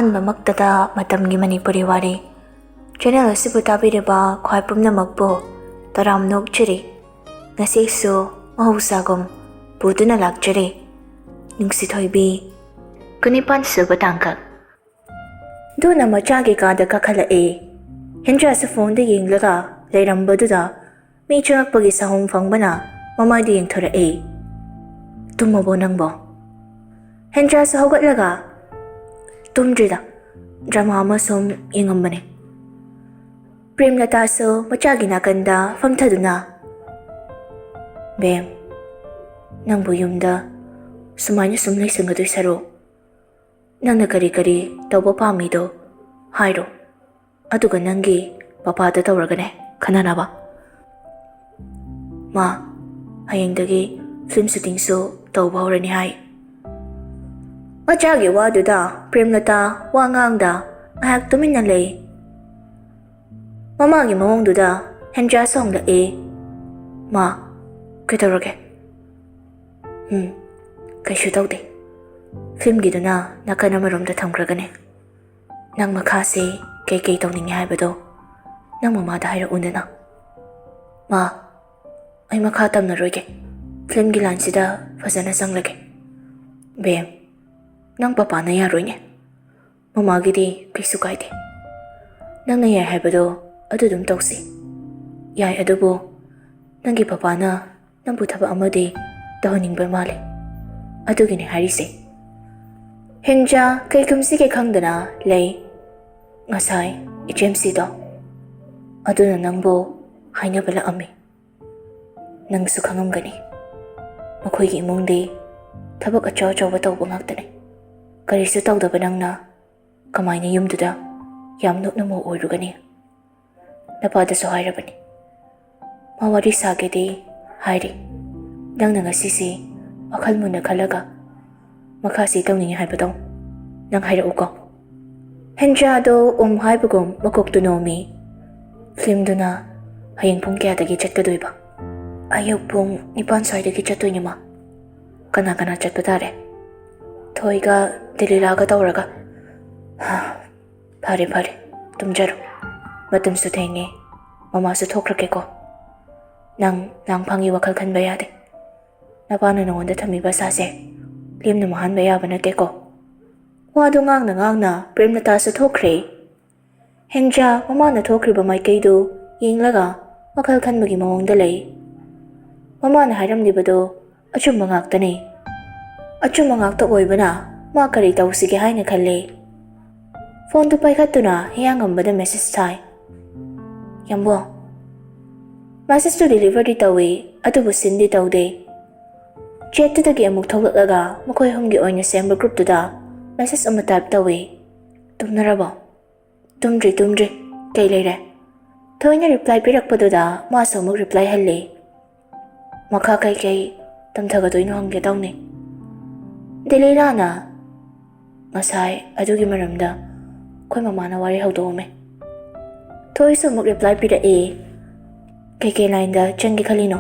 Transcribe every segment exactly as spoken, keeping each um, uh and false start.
ꯑꯍꯥꯟꯕꯃꯛꯇꯗ ꯃꯇꯝꯒꯤ ꯃꯅꯤꯄꯨꯔꯤ ꯋꯥꯔꯤ ꯆꯦꯅꯦꯜ ꯑꯁꯤꯕꯨ ꯇꯥꯕꯤꯔꯤꯕ ꯈ꯭ꯋꯥꯏ ꯄꯨꯝꯅꯃꯛꯄꯨ ꯇꯔꯥꯝꯅ ꯑꯣꯛꯆꯔꯤ꯫ ꯉꯁꯤꯁꯨ ꯃꯍꯧꯁꯥꯒꯨꯝ ꯄꯨꯗꯨꯅ ꯂꯥꯛꯆꯔꯤ꯫ ꯅꯨꯡꯁꯤꯊꯣꯏꯕꯤ, ꯀꯨꯟꯅꯤꯄꯥꯟ ꯁꯨꯕ ꯇꯥꯡꯀꯛ꯫ ꯗꯨꯅ ꯃꯆꯥꯒꯤ ꯀꯥꯗ ꯀꯥꯈꯠꯂꯛꯑꯦ꯫ ꯍꯦꯟꯖꯥꯁꯨ ꯐꯣꯟꯗ ꯌꯦꯡꯂꯒ ꯂꯩꯔꯝꯕꯗꯨꯗ ꯃꯤ ꯆꯪꯉꯛꯄꯒꯤ ꯁꯥꯍꯨꯝ ꯐꯪꯕꯅ ꯃꯃꯥꯏꯗ ꯌꯦꯡꯊꯣꯔꯛꯑꯦ꯫ "ꯇꯨꯝꯃꯕꯣ ꯅꯪꯕꯣ?" ꯍꯦꯟꯖꯥꯁꯨ ꯍꯧꯒꯠꯂꯒ, "ꯇꯨꯝꯗ꯭ꯔꯤꯗ, ꯗ꯭ꯔꯃꯥ ꯑꯃ ꯁꯨꯝ ꯌꯦꯡꯉꯝꯕꯅꯦ꯫" ꯄ꯭ꯔꯦꯝꯂꯇꯥꯁꯨ ꯃꯆꯥꯒꯤ ꯅꯥꯀꯟꯗ ꯐꯝꯊꯗꯨꯅ, "ꯕꯦꯝ, ꯅꯪꯕꯨ ꯌꯨꯝꯗ ꯁꯨꯃꯥꯏꯅ ꯁꯨꯝ ꯂꯩꯁꯟꯒꯗꯣꯏ ꯁꯔꯨꯛ, ꯅꯪꯅ ꯀꯔꯤ ꯀꯔꯤ ꯇꯧꯕ ꯄꯥꯝꯃꯤꯗꯣ ꯍꯥꯏꯔꯣ, ꯑꯗꯨꯒ ꯅꯪꯒꯤ ꯄꯄꯥꯗ ꯇꯧꯔꯒꯅꯦ ꯈꯟꯅꯅꯕ꯫ ꯃꯥ, ꯍꯌꯦꯡꯗꯒꯤ ꯐꯤꯂꯝ ꯁꯨꯇꯤꯡꯁꯨ ꯇꯧꯕ ꯍꯧꯔꯅꯤ ꯍꯥꯏ꯫" ꯃꯆꯥꯒꯤ ꯋꯥꯗꯨꯗ ꯄ꯭ꯔꯦꯝꯂꯇꯥ ꯋꯥ ꯉꯥꯡꯗ ꯉꯥꯏꯍꯥꯛ ꯇꯨꯃꯤꯟꯅ ꯂꯩ꯫ ꯃꯃꯥꯒꯤ ꯃꯑꯣꯡꯗꯨꯗ ꯍꯦꯟꯖꯥꯁꯨ ꯍꯪꯂꯛꯑꯦ, "ꯃꯥ, ꯀꯩꯗꯧꯔꯒꯦ?" "ꯎꯝ, ꯀꯩꯁꯨ ꯇꯧꯗꯦ꯫ ꯐꯤꯂꯝꯒꯤꯗꯨꯅ ꯅꯥꯀꯟ ꯑꯃꯔꯣꯝꯗ ꯊꯝꯈ꯭ꯔꯒꯅꯦ, ꯅꯪ ꯃꯈꯥꯁꯦ ꯀꯩꯀꯩ ꯇꯧꯅꯤꯡꯉꯦ ꯍꯥꯏꯕꯗꯣ ꯅꯪ ꯃꯃꯥꯗ ꯍꯥꯏꯔꯛꯎꯗꯅ꯫" "ꯃꯥ, ꯑꯩ ꯃꯈꯥ ꯇꯝꯅꯔꯣꯏꯒꯦ꯫ ꯐꯤꯂꯝꯒꯤ ꯂꯥꯏꯟꯁꯤꯗ ꯐꯖꯅ ꯆꯪꯂꯒꯦ꯫" "ꯕꯦꯝ, ꯅꯪ ꯄꯄꯥꯅ ꯌꯥꯔꯣꯏꯅꯦ꯫" "ꯃꯃꯥꯒꯤꯗꯤ ꯀꯩꯁꯨ ꯀꯥꯏꯗꯦ꯫ ꯅꯪꯅ ꯌꯥꯏ ꯍꯥꯏꯕꯗꯣ ꯑꯗꯨ ꯑꯗꯨꯝ ꯇꯧꯁꯤ꯫" "ꯌꯥꯏ, ꯑꯗꯨꯕꯨ ꯅꯪꯒꯤ ꯄꯄꯥꯅ ꯅꯪꯕꯨ ꯊꯕꯛ ꯑꯃꯗꯤ ꯇꯧꯍꯟꯅꯤꯡꯕ ꯃꯥꯜꯂꯦ꯫ ꯑꯗꯨꯒꯤꯅꯦ ꯍꯥꯏꯔꯤꯁꯦ꯫" ꯍꯦꯟꯖꯥ ꯀꯩ ꯈꯨꯝꯁꯤꯒꯦ ꯈꯪꯗꯅ ꯂꯩ꯫ "ꯉꯁꯥꯏ ꯏꯆꯦꯝꯁꯤꯗꯣ ꯑꯗꯨꯅ ꯅꯪꯕꯨ ꯍꯥꯏꯅꯕ ꯂꯥꯛꯑꯝꯃꯤ꯫ ꯅꯪꯁꯨ ꯈꯪꯉꯝꯒꯅꯤ, ꯃꯈꯣꯏꯒꯤ ꯏꯃꯨꯡꯗꯤ ꯊꯕꯛ ꯑꯆꯧ ꯑꯆꯧꯕ ꯇꯧꯕ ꯉꯥꯛꯇꯅꯤ꯫ ꯀꯔꯤꯁꯨ ꯇꯧꯗꯕ ꯅꯪꯅ ꯀꯃꯥꯏꯅ ꯌꯨꯝꯗꯨꯗ ꯌꯥꯝ ꯅꯣꯛꯅ ꯃꯧ ꯑꯣꯏꯔꯨꯒꯅꯤ? ꯅꯄꯥꯗꯁꯨ ꯍꯥꯏꯔꯕꯅꯤ꯫ ꯃꯥ ꯋꯥꯔꯤ ꯁꯥꯒꯦꯗꯤ ꯍꯥꯏꯔꯤ꯫ ꯅꯪꯅ ꯉꯁꯤꯁꯤ ꯋꯥꯈꯜ ꯃꯨꯟꯅ ꯈꯜꯂꯒ ꯃꯈꯥꯁꯤ ꯇꯧꯅꯤꯡꯉꯤ ꯍꯥꯏꯕꯗꯣ ꯅꯪ ꯍꯥꯏꯔꯛꯎꯀꯣ꯫" ꯍꯦꯟꯖꯥꯗꯣ ꯎꯝ ꯍꯥꯏꯕꯒꯨꯝ ꯃꯀꯣꯛꯇꯨ ꯅꯣꯝꯃꯤ꯫ "ꯐꯤꯂꯝꯗꯨꯅ ꯍꯌꯦꯡ ꯄꯨꯡ ꯀꯌꯥꯗꯒꯤ ꯆꯠꯀꯗꯣꯏꯕ?" "ꯑꯌꯨꯛ ꯄꯨꯡ ꯅꯤꯄꯥꯟ ꯁ꯭ꯋꯥꯏꯗꯒꯤ ꯆꯠꯇꯣꯏꯅꯦ, ꯃꯥ꯫" "ꯀꯅꯥ ꯀꯅꯥ ꯆꯠꯄ ꯇꯥꯔꯦ?" "ꯊꯣꯏꯒ ꯗꯦꯂꯤꯂꯥꯒ ꯇꯧꯔꯒ꯫" ꯐꯔꯦ ꯐꯔꯦ, ꯇꯨꯝꯖꯔꯣ꯫ ꯃꯇꯝꯁꯨ ꯊꯦꯡꯉꯦ, ꯃꯃꯥꯁꯨ ꯊꯣꯛꯈ꯭ꯔꯒꯦꯀꯣ꯫ ꯅꯪ ꯂꯥꯡꯐꯥꯡꯒꯤ ꯋꯥꯈꯜ ꯈꯟꯕ ꯌꯥꯗꯦ꯫ ꯅꯄꯥꯅ ꯅꯉꯣꯟꯗ ꯊꯝꯃꯤꯕ ꯑꯁꯥꯁꯦ ꯂꯦꯝꯅ ꯃꯥꯡꯍꯟꯕ ꯌꯥꯕ ꯅꯠꯇꯦꯀꯣ꯫ ꯋꯥꯗꯨ ꯉꯥꯡꯅ ꯉꯥꯡꯅ ꯄ꯭ꯔꯦꯝꯂꯇꯥꯁꯨ ꯊꯣꯛꯈ꯭ꯔꯦ꯫ ꯍꯦꯟꯖꯥ ꯃꯃꯥꯅ ꯊꯣꯛꯈ꯭ꯔꯤꯕ ꯃꯥꯏꯀꯩꯗꯨ ꯌꯦꯡꯂꯒ ꯋꯥꯈꯜ ꯈꯟꯕꯒꯤ ꯃꯑꯣꯡꯗ ꯂꯩ꯫ ꯃꯃꯥꯅ ꯍꯥꯏꯔꯝꯂꯤꯕꯗꯨ ꯑꯆꯨꯝꯕ ꯉꯥꯛꯇꯅꯤ꯫ ꯑꯆꯨꯝꯕ ꯉꯥꯛꯇ ꯑꯣꯏꯕꯅ ꯃꯥ ꯀꯔꯤ ꯇꯧꯁꯤꯒꯦ ꯍꯥꯏꯅ ꯈꯜꯂꯤ꯫ ꯐꯣꯟꯗꯨ ꯄꯥꯏꯈꯠꯇꯨꯅ ꯍꯤꯌꯥꯡꯒꯝꯕꯗ ꯃꯦꯁꯦꯖ ꯊꯥꯏ꯫ "ꯌꯥꯝꯕꯣ, ꯃꯦꯁꯦꯖꯇꯨ ꯗꯤꯂꯤꯚꯔꯗꯤ ꯇꯧꯏ, ꯑꯗꯨꯕꯨ ꯁꯤꯟꯗꯤ ꯇꯧꯗꯦ꯫ ꯆꯦꯠꯇꯨꯗꯒꯤ ꯑꯃꯨꯛ ꯊꯣꯛꯂꯛꯂꯒ ꯃꯈꯣꯏ ꯑꯍꯨꯝꯒꯤ ꯑꯣꯏꯅ ꯁꯦꯝꯕ ꯒ꯭ꯔꯨꯞꯇꯨꯗ ꯃꯦꯁꯦꯖ ꯑꯃ ꯇꯥꯏꯞ ꯇꯧꯏ꯫ ꯇꯨꯝꯅꯔꯕꯣ?" "ꯇꯨꯝꯗ꯭ꯔꯤ, ꯇꯨꯝꯗ꯭ꯔꯤ꯫ ꯀꯩ ꯂꯩꯔꯦ?" ꯊꯣꯏꯅ ꯔꯤꯄ꯭ꯂꯥꯏ ꯄꯤꯔꯛꯄꯗꯨꯗ ꯃꯥꯁꯨ ꯑꯃꯨꯛ ꯔꯤꯄ꯭ꯂꯥꯏ ꯍꯜꯂꯤ꯫ "ꯃꯈꯥ ꯀꯩꯀꯩ ꯇꯝꯊꯒꯗꯣꯏꯅꯣ ꯍꯪꯒꯦ ꯇꯧꯅꯤ꯫" ꯗꯦꯂꯤꯂꯥꯅ ꯉꯁꯥꯏ ꯑꯗꯨꯒꯤ ꯃꯔꯝꯗ ꯑꯩꯈꯣꯏ ꯃꯃꯥꯅ ꯋꯥꯔꯤ ꯍꯧꯗꯣꯛꯑꯝꯃꯦ꯫ ꯊꯣꯏꯁꯨ ꯑꯃꯨꯛ ꯔꯤꯄ꯭ꯂꯥꯏ ꯄꯤꯔꯛꯏ꯫ "ꯀꯩꯀꯩ ꯂꯥꯏꯟꯗ ꯆꯪꯒꯦ ꯈꯜꯂꯤꯅꯣ?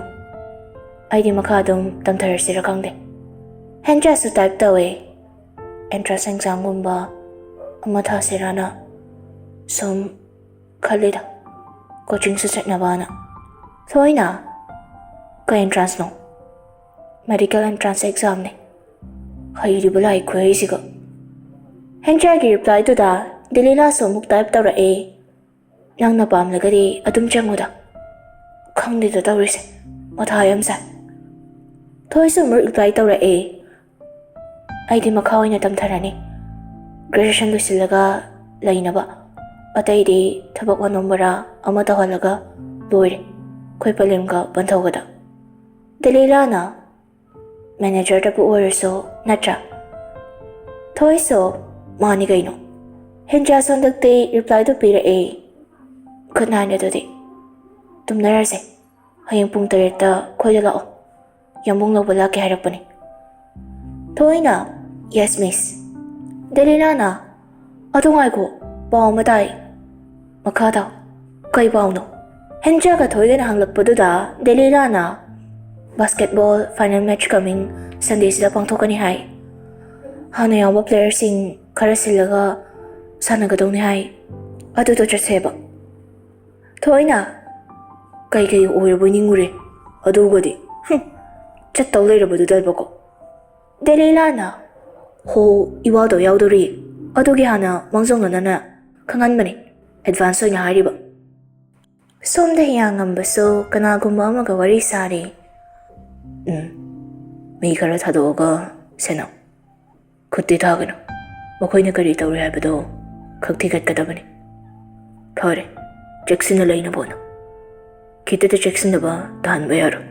ꯑꯩꯗꯤ ꯃꯈꯥ ꯑꯗꯨꯝ ꯇꯝꯊꯔꯁꯤꯔ ꯈꯪꯗꯦ꯫" ꯍꯦꯟꯖꯥꯁꯨ ꯇꯥꯏꯞ ꯇꯧꯋꯦ꯫ "ꯑꯦꯟꯇ꯭ꯔꯥꯟꯁ ꯑꯦꯛꯖꯥꯝꯒꯨꯝꯕ ꯑꯃ ꯊꯥꯁꯤꯔꯥꯅ ꯁꯨꯝ ꯈꯜꯂꯤꯗ, ꯀꯣꯆꯤꯡꯁꯨ ꯆꯠꯅꯕꯅ꯫" "ꯊꯣꯏꯅ? ꯀꯩ ꯑꯦꯟꯇ꯭ꯔꯥꯟꯁꯅꯣ?" "Medical entrance ꯑꯦꯛꯖꯥꯝꯅꯦ꯫" ꯍꯩꯔꯤꯕ ꯂꯥꯏ ꯈꯨꯍꯩꯁꯤꯒ꯫ ꯍꯦꯟꯖꯥꯒꯤ ꯔꯤꯄ꯭ꯂꯥꯏꯗꯨꯗ ꯗꯦꯂꯤꯂꯥꯁꯨ ꯑꯃꯨꯛ ꯇꯥꯏꯞ ꯇꯧꯔꯛꯑꯦ꯫ "ꯅꯪꯅ ꯄꯥꯝꯂꯒꯗꯤ ꯑꯗꯨꯝ ꯆꯪꯉꯨꯗ꯫" "ꯈꯪꯗꯦꯗ ꯇꯧꯔꯤꯁꯦ, ꯃꯊꯥ ꯌꯥꯝ ꯁꯥꯏ꯫" ꯊꯣꯏꯁꯨ ꯑꯃꯨꯛ ꯔꯤꯄ꯭ꯂꯥꯏ ꯇꯧꯔꯛꯑꯦ꯫ "ꯑꯩꯗꯤ ꯃꯈꯥ ꯑꯣꯏꯅ ꯇꯝꯊꯔꯅꯤ꯫ ꯒ꯭ꯔꯦꯖꯨꯑꯦꯁꯟ ꯂꯣꯏꯁꯤꯜꯂꯒ ꯂꯩꯅꯕ꯫ ꯑꯇꯩꯗꯤ ꯊꯕꯛ ꯋꯥꯅꯣꯝꯕꯔꯥ ꯑꯃ ꯇꯧꯍꯜꯂꯒ ꯂꯣꯏꯔꯦ ꯑꯩꯈꯣꯏ ꯄꯂꯦꯝꯒ ꯄꯟꯊꯧꯒꯗ꯫" ꯗꯦꯂꯤꯂꯥꯅ, "ꯃꯦꯅꯦꯖꯔꯗꯕꯨ ꯑꯣꯏꯔꯁꯨ ꯅꯠꯇ꯭ꯔꯥ?" ꯊꯣꯏꯁꯨ, "ꯃꯥꯅꯤ ꯀꯩꯅꯣ꯫" ꯍꯦꯟꯖꯥꯁꯨ ꯍꯟꯗꯛꯇꯤ ꯔꯤꯄ꯭ꯂꯥꯏꯗꯨ ꯄꯤꯔꯛꯑꯦ꯫ "ꯒꯨꯗ ꯅꯥꯏꯠ ꯑꯗꯨꯗꯤ꯫ ꯇꯨꯝꯅꯔꯁꯦ꯫ ꯍꯌꯦꯡ ꯄꯨꯡ ꯇꯔꯦꯠꯇ ꯑꯩꯈꯣꯏꯗ ꯂꯥꯛꯑꯣ꯫ ꯌꯥꯝꯕꯨꯡ ꯂꯧꯕ ꯂꯥꯛꯀꯦ ꯍꯥꯏꯔꯛꯄꯅꯤ꯫" ꯊꯣꯏꯅ, "ꯌꯦꯁ ꯃꯤꯁ꯫" ꯗꯦꯂꯤꯂꯥꯅ, "ꯑꯗꯨ ꯉꯥꯏꯈꯣ, ꯄꯥꯎ ꯑꯃ ꯇꯥꯏ꯫ ꯃꯈꯥ ꯇꯥꯎ꯫ ꯀꯩ ꯄꯥꯎꯅꯣ?" ꯍꯦꯟꯖꯥꯒ ꯊꯣꯏꯒꯅ ꯍꯪꯂꯛꯄꯗꯨꯗ ꯗꯦꯂꯤꯂꯥꯅ, "ꯕꯥꯁꯀꯦꯠꯕꯣꯜ ꯐꯥꯏꯅꯦꯜ ꯃꯦꯠꯆ ꯀꯃꯤꯡ ꯁꯟꯗꯦꯁꯤꯗ ꯄꯥꯡꯊꯣꯛꯀꯅꯤ ꯍꯥꯏ꯫ ꯍꯥꯟꯅ ꯌꯥꯎꯕ ꯄ꯭ꯂꯦꯌꯔꯁꯤꯡ ꯈꯔ ꯁꯤꯜꯂꯒ ꯁꯥꯟꯅꯒꯗꯧꯅꯤ ꯍꯥꯏ꯫ ꯑꯗꯨꯗꯣ ꯆꯠꯁꯦꯕ꯫ ꯊꯣꯏꯅ ꯀꯩ ꯀꯩ ꯑꯣꯏꯔꯕꯣꯏ ꯅꯤꯡꯉꯨꯔꯦ꯫ ꯑꯗꯨꯒꯗꯤ, ꯍꯨꯝ, ꯆꯠꯇꯧ ꯂꯩꯔꯕꯗꯨꯗꯕꯀꯣ꯫ ꯗꯦꯂꯤꯂꯥꯅ, "ꯍꯣ, ꯏꯋꯥꯗꯣ ꯌꯥꯎꯗꯣꯔꯤ꯫ ꯑꯗꯨꯒꯤ ꯍꯥꯟꯅ ꯃꯥꯡꯖꯧꯅꯅꯅ ꯈꯪꯍꯟꯕꯅꯤ꯫ ꯑꯦꯗꯚꯥꯟꯁ ꯑꯣꯏꯅ ꯍꯥꯏꯔꯤꯕ꯫" ꯁꯣꯝꯗ ꯍꯤꯌꯥꯡꯉꯝꯕꯁꯨ ꯀꯅꯥꯒꯨꯝꯕ ꯑꯃꯒ ꯋꯥꯔꯤ ꯁꯥꯔꯤ꯫ "ꯎꯝ, ꯃꯤ ꯈꯔ ꯊꯥꯗꯣꯛꯑꯒ ꯁꯦꯟꯅꯧ꯫ ꯈꯨꯠꯇꯤ ꯊꯥꯒꯅꯨ꯫ ꯃꯈꯣꯏꯅ ꯀꯔꯤ ꯇꯧꯔꯤ ꯍꯥꯏꯕꯗꯣ ꯈꯛ ꯊꯤꯒꯠꯀꯗꯕꯅꯤ꯫" "ꯐꯔꯦ, ꯆꯦꯛꯁꯤꯟꯅ ꯂꯩꯅꯕ ꯍꯣꯠꯅꯧ꯫ ꯈꯤꯇꯗ ꯆꯦꯛꯁꯤꯟꯅꯕ ꯇꯥꯍꯟꯕ ꯌꯥꯔꯣꯏ꯫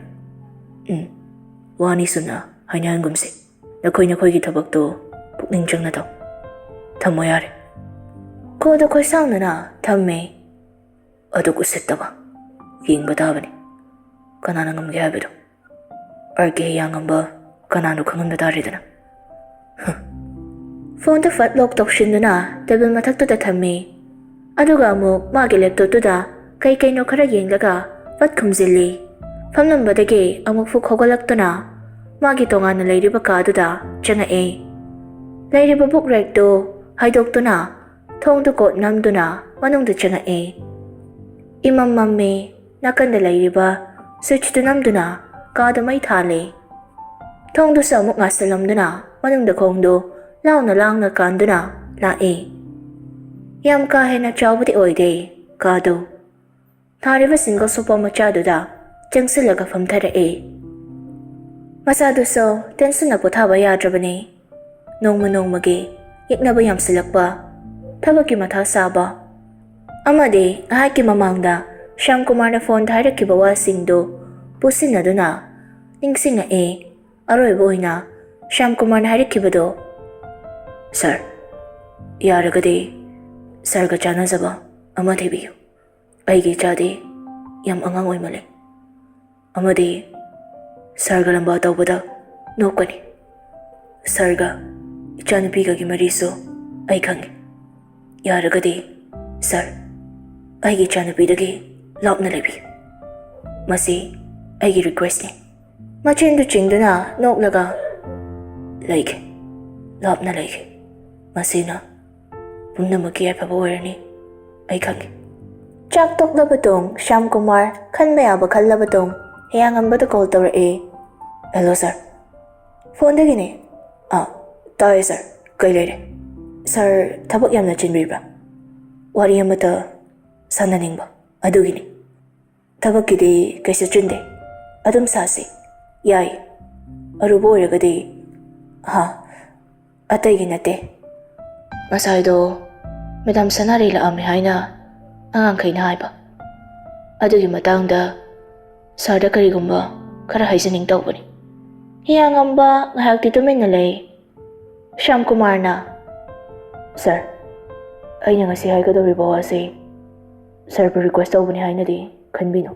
ꯎꯝ, ꯋꯥꯅꯤ ꯁꯨꯝꯅ ꯍꯥꯏꯅꯍꯟꯒꯨꯝꯁꯤ꯫ ꯅꯈꯣꯏ ꯅꯈꯣꯏꯒꯤ ꯊꯕꯛꯇꯣ ꯄꯨꯛꯅꯤꯡ ꯆꯪꯅ ꯇꯧ꯫ ꯊꯝꯃꯣ ꯌꯥꯔꯦ꯫" ꯀꯣꯗꯣ ꯈꯣꯏꯁꯥꯎꯅꯅ ꯊꯝꯃꯦ꯫ ꯑꯗꯨ ꯎꯁꯤꯠꯇꯕ꯫ ꯌꯦꯡꯕ ꯇꯥꯕꯅꯤ꯫ ꯀꯅꯥꯅ ꯉꯝꯒꯦ ꯍꯥꯏꯕꯗꯣ꯫ ꯑꯥꯔ ꯀꯦ ꯍꯤꯌꯥꯡꯉꯝꯕ ꯀꯅꯥꯅꯣ ꯈꯪꯍꯟꯕ ꯇꯥꯔꯦꯗꯅ꯫ ꯍ꯫ ꯐꯣꯟꯗꯨ ꯐꯠ ꯂꯣꯛ ꯇꯧꯁꯤꯟꯗꯨꯅ ꯇꯦꯕꯜ ꯃꯊꯛꯇꯨꯗ ꯊꯝꯃꯤ꯫ ꯑꯗꯨꯒ ꯑꯃꯨꯛ ꯃꯥꯒꯤ ꯂꯦꯞꯇꯣꯞꯇꯨꯗ ꯀꯩ ꯀꯩꯅꯣ ꯈꯔ ꯌꯦꯡꯂꯒ ꯐꯠ ꯈꯨꯝꯖꯤꯜꯂꯤ꯫ ꯐꯝꯂꯝꯕꯗꯒꯤ ꯑꯃꯨꯛ ꯐꯨꯛ ꯍꯧꯒꯠꯂꯛꯇꯨꯅ ꯃꯥꯒꯤ ꯇꯣꯉꯥꯟꯅ ꯂꯩꯔꯤꯕ ꯀꯥꯗꯨꯗ ꯆꯪꯉꯛꯏ꯫ ꯂꯩꯔꯤꯕ ꯕꯨꯛ ꯔꯦꯛꯇꯨ ꯍꯥꯏꯗꯣꯛꯇꯨꯅ ꯊꯣꯡꯗꯨ ꯀꯣꯠ ꯅꯝꯗꯨꯅ ꯃꯅꯨꯡꯗ ꯆꯪꯉꯛꯏ꯫ ꯏꯃꯝ ꯃꯝꯃꯤ꯫ ꯅꯥꯀꯟꯗ ꯂꯩꯔꯤꯕ ꯁ꯭ꯋꯤꯠꯆꯇꯨ ꯅꯝꯗꯨꯅ ꯀꯥꯗ ꯃꯩ ꯊꯥꯜꯂꯤ꯫ ꯊꯣꯡꯗꯨꯁꯨ ꯑꯃꯨꯛ ꯉꯥꯁꯤꯜꯂꯝꯗꯨꯅ ꯃꯅꯨꯡꯗ ꯈꯣꯡꯗꯨ ꯂꯥꯎꯅ ꯂꯥꯡꯅ ꯀꯥꯟꯗꯨꯅ ꯂꯥꯛꯏ꯫ ꯌꯥꯝ ꯀꯥ ꯍꯦꯟꯅ ꯆꯥꯎꯕꯗꯤ ꯑꯣꯏꯗꯦ ꯀꯥꯗꯨ꯫ ꯊꯥꯔꯤꯕ ꯁꯤꯡꯒꯜ ꯁꯣꯐꯥ ꯃꯆꯥꯗꯨꯗ ꯆꯪꯁꯤꯜꯂꯒ ꯐꯝꯊꯔꯛꯏ꯫ ꯃꯁꯥꯗꯨꯁꯨ ꯇꯦꯟꯁꯟꯅ ꯄꯣꯊꯥꯕ ꯌꯥꯗ꯭ꯔꯕꯅꯤ꯫ ꯅꯣꯡꯃ ꯅꯣꯡꯃꯒꯤ ꯌꯦꯛꯅꯕ ꯌꯥꯝꯁꯤꯜꯂꯛꯄ, ꯊꯕꯛꯀꯤ ꯃꯊꯥ ꯁꯥꯕ, ꯑꯃꯗꯤ ꯉꯥꯏꯍꯥꯛꯀꯤ ꯃꯃꯥꯡꯗ ꯁ꯭ꯌꯥꯝꯀꯨꯃꯥꯔꯅ ꯐꯣꯟꯗ ꯍꯥꯏꯔꯛꯈꯤꯕ ꯋꯥꯁꯤꯡꯗꯨ ꯄꯨꯟꯁꯤꯟꯅꯗꯨꯅ ꯅꯤꯡꯁꯤꯡꯂꯛꯏ꯫ ꯑꯔꯣꯏꯕ ꯑꯣꯏꯅ ꯁ꯭ꯌꯥꯝꯀꯨꯃꯥꯔꯅ ꯍꯥꯏꯔꯛꯈꯤꯕꯗꯣ, "ꯁꯥꯔ, ꯌꯥꯔꯒꯗꯤ ꯁꯥꯔꯒ ꯆꯥꯟꯅꯖꯕ ꯑꯃ ꯊꯤꯕꯤꯌꯨ꯫ ꯑꯩꯒꯤ ꯏꯆꯥꯗꯤ ꯌꯥꯝ ꯑꯉꯥꯡ ꯑꯣꯏꯃꯜꯂꯦ꯫ ꯑꯃꯗꯤ ꯁꯥꯔꯒ ꯂꯝꯕꯥ ꯇꯧꯕꯗ ꯅꯣꯛꯀꯅꯤ꯫ ꯁꯥꯔꯒ ꯏꯆꯥꯅꯨꯄꯤꯒꯒꯤ ꯃꯔꯤꯁꯨ ꯑꯩ ꯈꯪꯉꯤ꯫ ꯌꯥꯔꯒꯗꯤ ꯁꯥꯔ, ꯑꯩꯒꯤ ꯏꯆꯥꯅꯨꯄꯤꯗꯒꯤ ꯂꯥꯞꯅ ꯂꯩꯕꯤꯌꯨ꯫ ꯃꯁꯤ ꯑꯩꯒꯤ ꯔꯤꯀ꯭ꯋꯦꯁꯅꯤ꯫" ꯃꯆꯤꯟꯗꯨ ꯆꯤꯡꯗꯨꯅ ꯅꯣꯛꯂꯒ, "ꯂꯩꯒꯦ, ꯂꯥꯞꯅ ꯂꯩꯒꯦ꯫ ꯃꯁꯤꯅ ꯄꯨꯝꯅꯃꯛꯀꯤ ꯌꯥꯏꯐꯕ ꯑꯣꯏꯔꯅꯤ꯫ ꯑꯩ ꯈꯪꯉꯤ꯫ ꯆꯥꯛ ꯇꯣꯛꯂꯕ ꯇꯨꯡ ꯁ꯭ꯌꯥꯝ ꯀꯨꯃꯥꯔ ꯈꯟꯕ ꯌꯥꯕ ꯈꯜꯂꯕ ꯇꯨꯡ ꯍꯤꯌꯥꯡꯉꯝꯕꯗ ꯀꯣꯜ ꯇꯧꯔꯛꯑꯦ꯫ "ꯍꯦꯜꯂꯣ ꯁꯥꯔ꯫ ꯐꯣꯟꯗꯒꯤꯅꯦ꯫ ꯑꯥ, ꯇꯥꯏꯌꯦ ꯁꯥꯔ꯫ ꯀꯩ ꯂꯩꯔꯦ? ꯁꯥꯔ ꯊꯕꯛ ꯌꯥꯝꯅ ꯆꯤꯟꯕꯤꯕ꯭ꯔꯥ? ꯋꯥꯔꯤ ꯑꯃꯇ ꯁꯥꯟꯅꯅꯤꯡꯕ ꯑꯗꯨꯒꯤꯅꯤ꯫ ꯊꯕꯛꯀꯤꯗꯤ ꯀꯩꯁꯨ ꯆꯤꯟꯗꯦ꯫ ꯑꯗꯨꯝ ꯁꯥꯁꯤ꯫ ꯌꯥꯏ꯫ ꯑꯔꯨꯕ ꯑꯣꯏꯔꯒꯗꯤ?" "ꯍꯥ? ꯑꯇꯩꯒꯤ ꯅꯠꯇꯦ꯫ ꯉꯁꯥꯏꯗꯣ ꯃꯦꯗꯥꯝ ꯁꯅꯥꯔꯩ ꯂꯥꯛꯑꯝꯃꯦ ꯍꯥꯏꯅ ꯑꯉꯥꯡꯈꯩꯅ ꯍꯥꯏꯕ꯫ ꯑꯗꯨꯒꯤ ꯃꯇꯥꯡꯗ ꯁꯥꯔꯗ ꯀꯔꯤꯒꯨꯝꯕ ꯈꯔ ꯍꯥꯏꯖꯅꯤꯡ ꯇꯧꯕꯅꯤ꯫" ꯍꯤꯌꯥꯡꯉꯝꯕ ꯉꯥꯏꯍꯥꯛꯇꯤ ꯇꯨꯃꯤꯟꯅ ꯂꯩ꯫ ꯁ꯭ꯌꯥꯝ ꯀꯨꯃꯥꯔꯅ, "ꯁꯥꯔ, ꯑꯩꯅ ꯉꯁꯤ ꯍꯥꯏꯒꯗꯧꯔꯤꯕ ꯋꯥꯁꯤ ꯁꯥꯔꯕꯨ ꯔꯤꯀ꯭ꯋꯦꯁ ꯇꯧꯕꯅꯤ ꯍꯥꯏꯅꯗꯤ ꯈꯟꯕꯤꯅꯨ꯫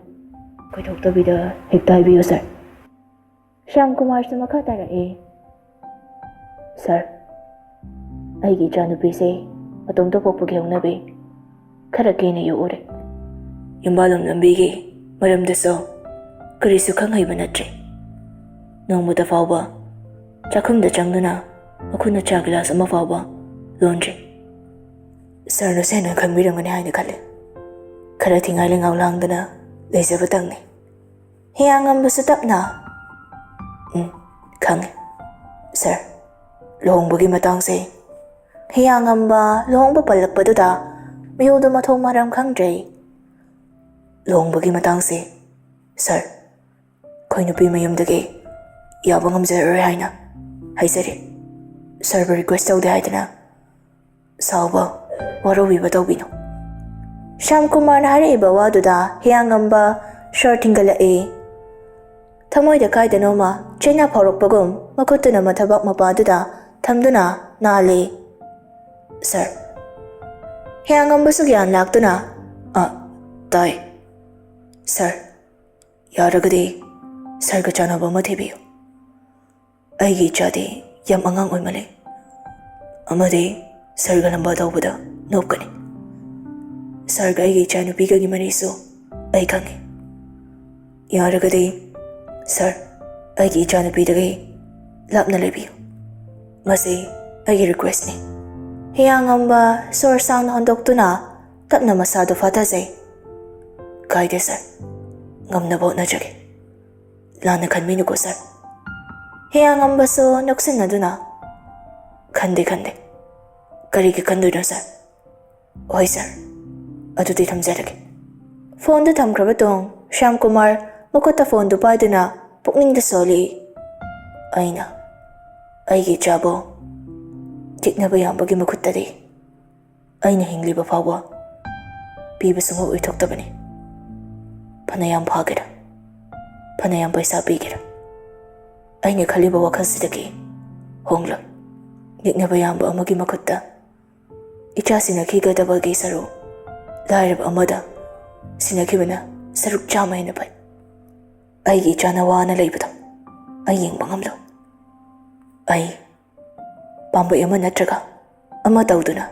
ꯀꯣꯏꯊꯣꯛꯇꯕꯤꯗ ꯍꯦꯛꯇ ꯍꯥꯏꯕꯤꯌꯨ ꯁꯥꯔ꯫" ꯁ꯭ꯌꯥꯝ ꯀꯨꯃꯥꯔꯁꯨ ꯃꯈꯥ ꯇꯥꯔꯛꯏ, "ꯁꯥꯔ, ꯑꯩꯒꯤ ꯏꯆꯥꯅꯨꯄꯤꯁꯦ ꯃꯇꯣꯝꯇ ꯄꯣꯛꯄꯒꯤ ꯍꯧꯅꯕꯤ ꯈꯔ ꯀꯦꯅ ꯌꯣꯛꯎꯔꯦ꯫ ꯌꯨꯝꯕꯥꯜꯂꯣꯝ ꯂꯝꯕꯤꯒꯤ ꯃꯔꯝꯗꯁꯨ ꯀꯔꯤꯁꯨ ꯈꯪꯍꯩꯕ ꯅꯠꯇ꯭ꯔꯦ꯫ ꯅꯣꯡꯃꯇ ꯐꯥꯎꯕ ꯆꯥꯛꯈꯨꯝꯗ ꯆꯪꯗꯨꯅ ꯃꯈꯨꯠꯅ ꯆꯥ ꯒꯤꯂꯥꯁ ꯑꯃ ꯐꯥꯎꯕ ꯂꯣꯟꯗ꯭ꯔꯤ꯫ ꯁꯥꯔꯅꯁꯨ ꯍꯦꯟꯅ ꯈꯪꯕꯤꯔꯝꯒꯅꯤ ꯍꯥꯏꯅ ꯈꯜꯂꯤ꯫ ꯈꯔ ꯊꯤꯉꯥꯏ ꯂꯩꯉꯥꯎ ꯂꯥꯡꯗꯅ ꯂꯩꯖꯕꯇꯪꯅꯤ꯫" ꯍꯤꯌꯥꯡꯉꯝꯕꯁꯨ ꯇꯞꯅ, "ꯎꯝ, ꯈꯪꯉꯦ ꯁꯥꯔ꯫ ꯂꯨꯍꯣꯡꯕꯒꯤ ꯃꯇꯥꯡꯁꯦ꯫" ꯍꯤꯌꯥꯡꯉꯝꯕ ꯂꯨꯍꯣꯡꯕ ꯄꯜꯂꯛꯄꯗꯨꯗ ꯃꯤꯍꯨꯜꯗꯨ ꯃꯊꯣꯡ ꯃꯔꯝ ꯈꯪꯗ꯭ꯔꯦ꯫ "ꯂꯨꯍꯣꯡꯕꯒꯤ ꯃꯇꯥꯡꯁꯦ, ꯁꯥꯔ, ꯑꯩꯈꯣꯏ ꯅꯨꯄꯤ ꯃꯌꯨꯝꯗꯒꯤ ꯌꯥꯕ ꯉꯝꯖꯔꯔꯣꯏ ꯍꯥꯏꯅ ꯍꯥꯏꯖꯔꯤ꯫ ꯁꯥꯔꯕꯨ ꯔꯤꯀ꯭ꯋꯦꯁ ꯇꯧꯗꯦ ꯍꯥꯏꯗꯅ ꯁꯥꯎꯕ, ꯋꯥꯔꯧꯕꯤꯕ ꯇꯧꯕꯤꯅꯨ꯫" ꯁ꯭ꯌꯥꯝ ꯀꯨꯃꯥꯔꯅ ꯍꯥꯏꯔꯛꯏꯕ ꯋꯥꯗꯨꯗ ꯍꯤꯌꯥꯡꯉꯝꯕ ꯁꯣꯔ ꯊꯤꯡꯒꯠꯂꯛꯏ꯫ ꯊꯃꯣꯏꯗ ꯀꯥꯏꯗꯅꯣꯃ ꯆꯩꯅꯥ ꯐꯥꯎꯔꯛꯄꯒꯨꯝ ꯃꯈꯨꯠꯇꯨꯅ ꯃꯊꯕꯥꯛ ꯃꯄꯥꯗꯨꯗ ꯊꯝꯗꯨꯅ ꯅꯥꯜꯂꯤ꯫ "ꯁꯥꯔ꯫" ꯍꯤꯌꯥꯡꯉꯝꯕꯁꯨ ꯒ꯭ꯌꯥꯟ ꯂꯥꯛꯇꯨꯅ, "ꯑ, ꯇꯥꯏ꯫ ꯁꯥꯔ, ꯌꯥꯔꯒꯗꯤ ꯁꯥꯔꯒ ꯆꯥꯟꯅꯕ ꯑꯃ ꯊꯤꯕꯤꯌꯨ꯫ ꯑꯩꯒꯤ ꯏꯆꯥꯗꯤ ꯌꯥꯝ ꯑꯉꯥꯡ ꯑꯣꯏꯃꯜꯂꯦ, ꯑꯃꯗꯤ ꯁꯥꯔꯒ ꯂꯝꯕꯥ ꯇꯧꯕꯗ ꯅꯣꯞꯀꯅꯤ꯫ ꯁꯥꯔꯒ ꯑꯩꯒꯤ ꯏꯆꯥꯅꯨꯄꯤꯒꯒꯤ ꯃꯔꯤꯁꯨ ꯑꯩ ꯈꯪꯉꯤ꯫ ꯌꯥꯔꯒꯗꯤ ꯁꯥꯔ, ꯑꯩꯒꯤ ꯏꯆꯥꯅꯨꯄꯤꯗꯒꯤ ꯂꯥꯞꯅ ꯂꯩꯕꯤꯌꯨ꯫ ꯃꯁꯤ ꯑꯩꯒꯤ ꯔꯤꯀ꯭ꯋꯦꯁꯅꯤ꯫" ꯍꯤꯌꯥꯡꯉꯝꯕ ꯁꯣꯔ ꯁꯥꯡꯅ ꯍꯣꯟꯗꯣꯛꯇꯨꯅ ꯇꯞꯅ ꯃꯁꯥꯗꯨ ꯐꯥꯊꯖꯩ꯫ "ꯀꯥꯏꯗꯦ ꯁꯥꯔ, ꯉꯝꯅꯕ ꯍꯣꯠꯅꯖꯒꯦ꯫ ꯂꯥꯟꯅ ꯈꯟꯕꯤꯅꯨꯀꯣ ꯁꯥꯔ꯫" ꯍꯤꯌꯥꯡꯉꯝꯕꯁꯨ ꯅꯣꯛꯁꯤꯟꯅꯗꯨꯅ, "ꯈꯟꯗꯦ, ꯈꯟꯗꯦ꯫ ꯀꯔꯤꯒꯤ ꯈꯟꯗꯣꯏꯅꯣ ꯁꯥꯔ? ꯍꯣꯏ ꯁꯥꯔ, ꯑꯗꯨꯗꯤ ꯊꯝꯖꯔꯒꯦ꯫" ꯐꯣꯟꯗꯨ ꯊꯝꯈ꯭ꯔꯕ ꯇꯨꯡ ꯁ꯭ꯌꯥꯝ ꯀꯨꯃꯥꯔ ꯃꯈꯨꯠꯇ ꯐꯣꯟꯗꯨ ꯄꯥꯏꯗꯨꯅ ꯄꯨꯛꯅꯤꯡꯗ ꯁꯣꯜꯂꯤ꯫ "ꯑꯩꯅ ꯑꯩꯒꯤ ꯏꯆꯥꯕꯨ ꯌꯦꯛꯅꯕ ꯌꯥꯝꯕꯒꯤ ꯃꯈꯨꯠꯇꯗꯤ ꯑꯩꯅ ꯍꯤꯡꯂꯤꯕ ꯐꯥꯎꯕ ꯄꯤꯕ ꯁꯨꯡꯑꯣꯏ ꯑꯣꯏꯊꯣꯛꯇꯕꯅꯤ꯫ ꯐꯅꯌꯥꯝ ꯐꯥꯒꯦꯔꯥ, ꯐꯅꯌꯥꯝ ꯄꯩꯁꯥ ꯄꯤꯒꯦꯔꯥ, ꯑꯩꯅ ꯈꯜꯂꯤꯕ ꯋꯥꯈꯜꯁꯤꯗꯒꯤ ꯍꯣꯡꯂꯣꯏ꯫ ꯌꯦꯛꯅꯕ ꯌꯥꯝꯕ ꯑꯃꯒꯤ ꯃꯈꯨꯠꯇ ꯏꯆꯥ ꯁꯤꯟꯅꯈꯤꯒꯗꯕꯒꯤ ꯁꯔꯨꯛ ꯂꯥꯏꯔꯕ ꯑꯃꯗ ꯁꯤꯟꯅꯈꯤꯕꯅ ꯁꯔꯨꯛ ꯆꯥꯝꯃ ꯍꯦꯟꯅ ꯐꯩ꯫ ꯑꯩꯒꯤ ꯏꯆꯥꯅ ꯋꯥꯅ ꯂꯩꯕꯗꯣ ꯑꯩ ꯌꯦꯡꯕ ꯉꯝꯂꯣꯏ꯫ ꯑꯩ ꯄꯥꯝꯕꯩ ꯑꯃ ꯅꯠꯇ꯭ꯔꯒ ꯑꯃ ꯇꯧꯗꯨꯅ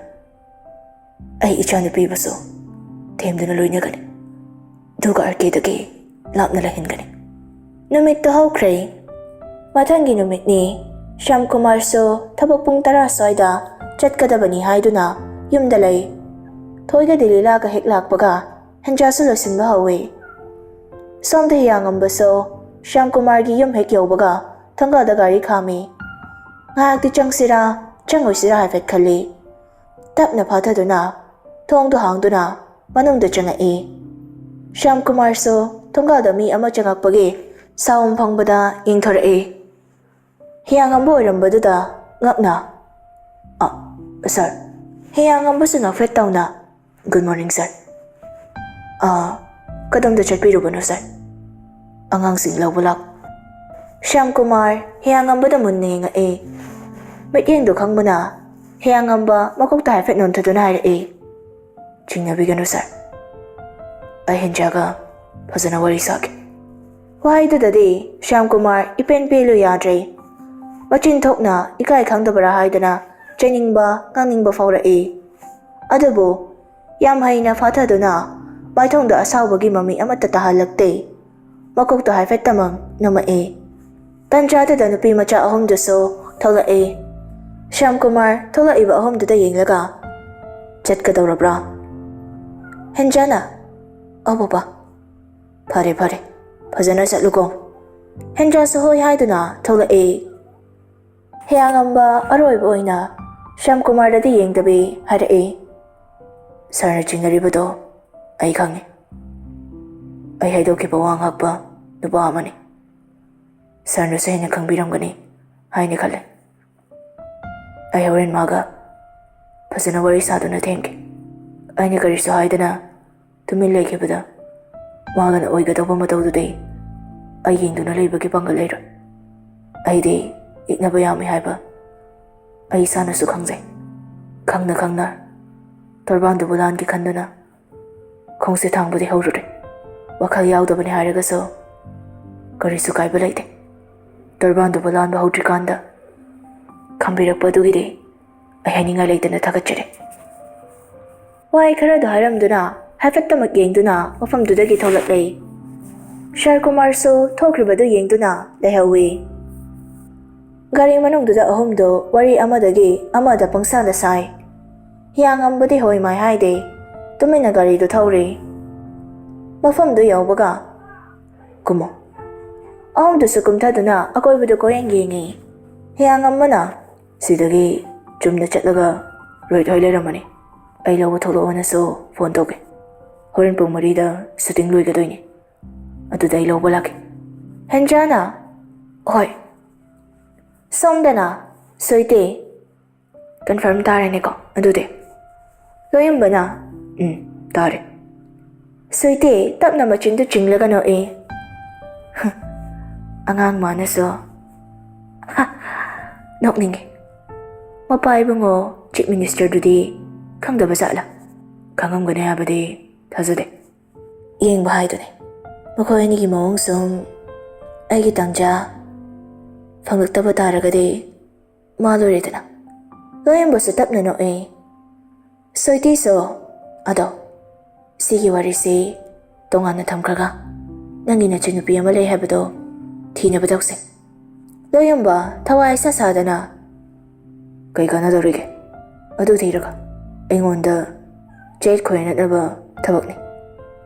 ꯑꯩ ꯏꯆꯥꯅꯨꯄꯤꯕꯨꯁꯨ ꯊꯦꯝꯗꯨꯅ ꯂꯣꯏꯅꯒꯅꯤ, ꯑꯗꯨꯒ ꯑꯥꯔ ꯀꯦꯗꯒꯤ ꯂꯥꯞꯅ ꯂꯩꯍꯟꯒꯅꯤ꯫" ꯅꯨꯃꯤꯠꯇꯨ ꯍꯧꯈ꯭ꯔꯦ꯫ ꯃꯊꯪꯒꯤ ꯅꯨꯃꯤꯠꯅꯤ꯫ ꯁ꯭ꯌꯥꯝ ꯀꯨꯃꯥꯔꯁꯨ ꯊꯕꯛ ꯄꯨꯡ ꯇꯔꯥ ꯁ꯭ꯋꯥꯏꯗ ꯆꯠꯀꯗꯕꯅꯤ ꯍꯥꯏꯗꯨꯅ ꯌꯨꯝꯗ ꯂꯩ꯫ ꯊꯣꯏꯒ ꯗꯤꯂꯤꯂꯥꯒ ꯍꯦꯛ ꯂꯥꯛꯄꯒ ꯍꯦꯟꯖꯥꯁꯨ ꯂꯣꯏꯁꯤꯟꯕ ꯍꯧꯋꯤ꯫ ꯁꯣꯝꯗ ꯍꯤꯌꯥꯡꯉꯝꯕꯁꯨ ꯁ꯭ꯌꯥꯝ ꯀꯨꯃꯥꯔꯒꯤ ꯌꯨꯝ ꯍꯦꯛ ꯌꯧꯕꯒ ꯊꯣꯡꯒꯥꯜꯗ ꯒꯥꯔꯤ ꯈꯥꯝꯃꯤ꯫ ꯉꯥꯏꯍꯥꯛꯇꯤ ꯆꯪꯁꯤꯔꯥ ꯆꯪꯉꯣꯏꯁꯤꯔꯥ ꯍꯥꯏꯐꯦꯠ ꯈꯜꯂꯤ꯫ ꯇꯞꯅ ꯐꯥꯊꯗꯨꯅ ꯊꯣꯡꯗꯨ ꯍꯥꯡꯗꯨꯅ ꯃꯅꯨꯡꯗ ꯆꯪꯉꯛꯏ꯫ ꯁ꯭ꯌꯥꯝ ꯀꯨꯃꯥꯔꯁꯨ ꯊꯣꯡꯒꯥꯜꯗ ꯃꯤ ꯑꯃ ꯆꯪꯉꯛꯄꯒꯤ ꯁꯥꯎꯝ ꯐꯪꯕꯗ ꯌꯦꯡꯊꯣꯔꯛꯏ꯫ ꯍꯤꯌꯥꯡꯉꯝꯕ ꯑꯣꯏꯔꯝꯕꯗꯨꯗ ꯉꯛꯅ, "ꯑ, ꯁꯥꯔ꯫" ꯍꯤꯌꯥꯡꯉꯝꯕꯁꯨ ꯅꯣꯛꯐꯦꯠ ꯇꯧꯅ, "ꯒꯨꯗ ꯃꯣꯔꯅꯤꯡ, ꯁꯥꯔ꯫ ꯑ, ꯀꯗꯣꯝꯗ ꯆꯠꯄꯤꯔꯨꯕꯅꯣ, ꯁꯥꯔ?" "ꯑꯉꯥꯡꯁꯤꯡ ꯂꯧꯕ ꯂꯥꯛ..." ꯁ꯭ꯌꯥꯝ ꯀꯨꯃꯥꯔ ꯍꯤꯌꯥꯡꯉꯝꯕꯗ ꯃꯨꯟꯅ ꯌꯦꯡꯉꯛꯏ꯫ ꯃꯤꯠꯌꯦꯡꯗꯨ ꯈꯪꯕꯅ ꯍꯤꯌꯥꯡꯉꯝꯕ ꯃꯀꯣꯛꯇ ꯍꯥꯏꯐꯦꯠ ꯅꯣꯟꯊꯗꯨꯅ ꯍꯥꯏꯔꯛꯏ, "ꯆꯤꯡꯅꯕꯤꯒꯅꯨ, ꯁꯥꯔ꯫ ꯑꯩ ꯍꯦꯟꯖꯥꯒ ꯐꯖꯅ ꯋꯥꯔꯤ ꯁꯥꯒꯦ꯫" ꯋꯥꯍꯩꯗꯨꯗꯗꯤ ꯁ꯭ꯌꯥꯝ ꯀꯨꯃꯥꯔ ꯏꯄꯦꯟ ꯄꯦꯜꯂꯨ ꯌꯥꯗ꯭ꯔꯦ꯫ ꯃꯆꯤꯟ ꯊꯣꯛꯅ ꯏꯀꯥꯏ ꯈꯪꯗꯕꯔꯥ ꯍꯥꯏꯗꯅ ꯆꯩꯅꯤꯡꯕ, ꯉꯥꯡꯅꯤꯡꯕ ꯐꯥꯎꯔꯛꯏ꯫ ꯑꯗꯨꯕꯨ ꯌꯥꯝ ꯍꯩꯅ ꯐꯥꯊꯗꯨꯅ ꯃꯥꯏꯊꯣꯡꯗ ꯑꯁꯥꯎꯕꯒꯤ ꯃꯃꯤ ꯑꯃꯠꯇ ꯇꯥꯍꯜꯂꯛꯇꯦ꯫ ꯃꯀꯣꯛꯇꯣ ꯍꯥꯏꯐꯦꯠꯇꯃꯛ ꯅꯣꯝꯃꯛꯏ꯫ ꯇꯟꯖꯥꯗꯨꯗ ꯅꯨꯄꯤ ꯃꯆꯥ ꯑꯍꯨꯝꯗꯨꯁꯨ ꯊꯣꯛꯂꯛꯏ꯫ ꯁ꯭ꯌꯥꯝ ꯀꯨꯃꯥꯔ ꯊꯣꯛꯂꯛꯏꯕ ꯑꯍꯨꯝꯗꯨꯗ ꯌꯦꯡꯂꯒ, "ꯆꯠꯀꯗꯧꯔꯕ꯭ꯔꯥ?" ꯍꯦꯟꯖꯥꯅ, "ꯑꯧ ꯕꯕꯥ, ꯐꯔꯦ ꯐꯔꯦ, ꯐꯖꯅ ꯆꯠꯂꯨꯀꯣ"꯫ ꯍꯦꯟꯖꯥꯁꯨ ꯍꯣꯏ ꯍꯥꯏꯗꯨꯅ ꯊꯣꯛꯂꯛꯏ꯫ ꯍꯤꯌꯥꯉꯝꯕ ꯑꯔꯣꯏꯕ ꯑꯣꯏꯅ ꯁ꯭ꯌꯥꯝ ꯀꯨꯃꯥꯔꯗꯗꯤ ꯌꯦꯡꯗꯕꯤ ꯍꯥꯏꯔꯛꯏ, "ꯁꯥꯔꯅ ꯆꯤꯡꯅꯔꯤꯕꯗꯣ ꯑꯩ ꯈꯪꯉꯤ꯫ ꯑꯩ ꯍꯥꯏꯗꯣꯛꯈꯤꯕ ꯋꯥ ꯉꯥꯛꯄ ꯅꯨꯄꯥ ꯑꯃꯅꯤ꯫ ꯁꯥꯔꯅꯁꯨ ꯍꯦꯟꯅ ꯈꯪꯕꯤꯔꯝꯒꯅꯤ ꯍꯥꯏꯅ ꯈꯜꯂꯦ꯫ ꯑꯩ ꯍꯣꯔꯦꯟ ꯃꯥꯒ ꯐꯖꯅ ꯋꯥꯔꯤ ꯁꯥꯗꯨꯅ ꯊꯦꯡꯒꯦ"꯫ ꯑꯩꯅ ꯀꯔꯤꯁꯨ ꯍꯥꯏꯗꯅ ꯇꯨꯃꯤꯟ ꯂꯩꯈꯤꯕꯗ, ꯃꯥꯒꯅ ꯑꯣꯏꯒꯗꯧꯕ ꯃꯇꯧꯗꯨꯗꯤ ꯑꯩ ꯌꯦꯡꯗꯨꯅ ꯂꯩꯕꯒꯤ ꯄꯥꯡꯒꯜ ꯂꯩꯔꯣꯏ꯫ ꯑꯩꯗꯤ ꯌꯦꯛꯅꯕ ꯌꯥꯝꯃꯤ ꯍꯥꯏꯕ ꯑꯩ ꯏꯁꯥꯅꯁꯨ ꯈꯪꯖꯩ꯫ ꯈꯪꯅ ꯈꯪꯅ ꯇꯣꯔꯕꯥꯟꯗꯨꯕꯨ ꯂꯥꯟꯒꯦ ꯈꯟꯗꯨꯅ ꯈꯣꯡꯁꯦ ꯊꯥꯡꯕꯗꯤ ꯍꯧꯔꯨꯔꯦ꯫ ꯋꯥꯈꯜ ꯌꯥꯎꯗꯕꯅꯤ ꯍꯥꯏꯔꯒꯁꯨ ꯀꯔꯤꯁꯨ ꯀꯥꯏꯕ ꯂꯩꯇꯦ꯫ ꯇꯣꯔꯕꯥꯟꯗꯨꯕꯨ ꯂꯥꯟꯕ ꯍꯧꯗ꯭ꯔꯤꯀꯥꯟꯗ ꯈꯝꯕꯤꯔꯛꯄ ꯑꯗꯨꯒꯤꯗꯤ ꯑꯩ ꯍꯥꯏꯅꯤꯡꯉꯥꯏ ꯂꯩꯇꯅ ꯊꯥꯒꯠꯆꯔꯤ꯫ ꯋꯥꯍꯩ ꯈꯔꯗꯨ ꯍꯥꯏꯔꯝꯗꯨꯅ ꯍꯥꯏꯐꯦꯠꯇꯃꯛ ꯌꯦꯡꯗꯨꯅ ꯃꯐꯝꯗꯨꯗꯒꯤ ꯊꯣꯛꯂꯛꯂꯦ꯫ ꯁ꯭ꯌꯥꯝ ꯀꯨꯃꯥꯔꯁꯨ ꯊꯣꯛꯈ꯭ꯔꯤꯕꯗꯨ ꯌꯦꯡꯗꯨꯅ ꯂꯩꯍꯧꯏ꯫ ꯒꯥꯔꯤ ꯃꯅꯨꯡꯗꯨꯗ ꯑꯍꯨꯝꯗꯨ ꯋꯥꯔꯤ ꯑꯃꯗꯒꯤ ꯑꯃꯗ ꯄꯪꯁꯥꯗ ꯁꯥꯏ꯫ ꯍꯤꯌꯥꯉꯝꯕꯗꯤ ꯍꯣꯏ ꯃꯥꯏ ꯍꯥꯏꯗꯦ꯫ ꯇꯨꯃꯤꯟꯅ ꯒꯥꯔꯤꯗꯨ ꯊꯧꯔꯤ꯫ ꯃꯐꯝꯗꯨ ꯌꯧꯕꯒ, "ꯀꯨꯝꯃꯣ"꯫ ꯑꯍꯨꯝꯗꯨꯁꯨ ꯀꯨꯝꯊꯗꯨꯅ ꯑꯀꯣꯏꯕꯗꯨ ꯀꯣꯏꯌꯦꯡ ꯌꯦꯡꯉꯤ꯫ ꯍꯤꯌꯥꯉꯝꯕꯅ, "ꯁꯤꯗꯒꯤ ꯆꯨꯝꯅ ꯆꯠꯂꯒ ꯔꯣꯍꯤꯠ ꯍꯣꯏ ꯂꯩꯔꯝꯃꯅꯤ꯫ ꯑꯩ ꯂꯧꯕ ꯊꯣꯛꯂꯛꯑꯣꯅꯁꯨ ꯐꯣꯟ ꯇꯧꯒꯦ꯫ ꯍꯣꯔꯦꯟ ꯄꯨꯡ ꯃꯔꯤꯗ ꯁꯨꯇꯤꯡ ꯂꯣꯏꯒꯗꯣꯏꯅꯤ꯫ ꯑꯗꯨꯗ ꯑꯩ ꯂꯧꯕ ꯂꯥꯛꯀꯦ"꯫ ꯍꯦꯟꯖꯥꯅ, "ꯍꯣꯏ"꯫ ꯁꯣꯝꯗꯅ, "ꯁ꯭ꯋꯤꯇꯤ, ꯀꯟꯐꯥꯔꯝ ꯇꯥꯔꯦꯅꯦꯀꯣ ꯑꯗꯨꯗꯤ"꯫ ꯂꯣꯌꯝꯕꯅ, "ꯎꯝ, ꯇꯥꯔꯦ"꯫ ꯁ꯭ꯋꯤꯇꯤ ꯇꯞꯅ ꯃꯆꯤꯟꯗꯨ ꯆꯤꯡꯂꯒ ꯅꯣꯛꯏ꯫ ꯑꯉꯥꯡ ꯃꯥꯅꯁꯨ꯫ ꯍ, ꯅꯣꯛꯅꯤꯡꯉꯤ꯫ ꯃꯄꯥ ꯏꯕꯨꯡꯉꯣ ꯆꯤꯐ ꯃꯤꯅꯤꯁꯇꯔꯗꯨꯗꯤ ꯈꯪꯗꯕ ꯖꯥꯠꯂꯥ? ꯈꯪꯉꯝꯒꯅꯤ ꯍꯥꯏꯕꯗꯤ ꯊꯥꯖꯗꯦ꯫ ꯌꯦꯡꯕ ꯍꯥꯏꯗꯨꯅꯤ꯫ ꯃꯈꯣꯏ ꯑꯅꯤꯒꯤ ꯃꯑꯣꯡ ꯁꯨꯝ ꯑꯩꯒꯤ ꯇꯥꯟꯖꯥ ꯐꯪꯂꯛꯇꯕ ꯇꯥꯔꯒꯗꯤ ꯃꯥ ꯂꯣꯏꯔꯦꯗꯅ꯫ ꯂꯣꯌꯝꯕꯁꯨ ꯇꯞꯅ ꯅꯣꯛꯏ꯫ ꯁ꯭ꯋꯤꯇꯤꯁꯨ, "ꯑꯗꯣ, ꯁꯤꯒꯤ ꯋꯥꯔꯤꯁꯤ ꯇꯣꯉꯥꯟꯅ ꯊꯝꯈ꯭ꯔꯒ, ꯅꯪꯒꯤ ꯅꯆꯟꯅꯨꯄꯤ ꯑꯃ ꯂꯩ ꯍꯥꯏꯕꯗꯣ ꯊꯤꯅꯕ ꯇꯧꯁꯦ"꯫ ꯂꯣꯌꯝꯕ ꯊꯋꯥꯏ ꯁꯥ ꯁꯥꯗꯅ, ꯀꯩ ꯀꯥꯟꯅꯗꯧꯔꯤꯒꯦ? ꯑꯗꯨ ꯊꯤꯔꯒ ꯑꯩꯉꯣꯟꯗ ꯆꯌꯦꯠ ꯈꯣꯏꯌꯦꯠꯅꯅꯕ ꯊꯕꯛꯅꯤ꯫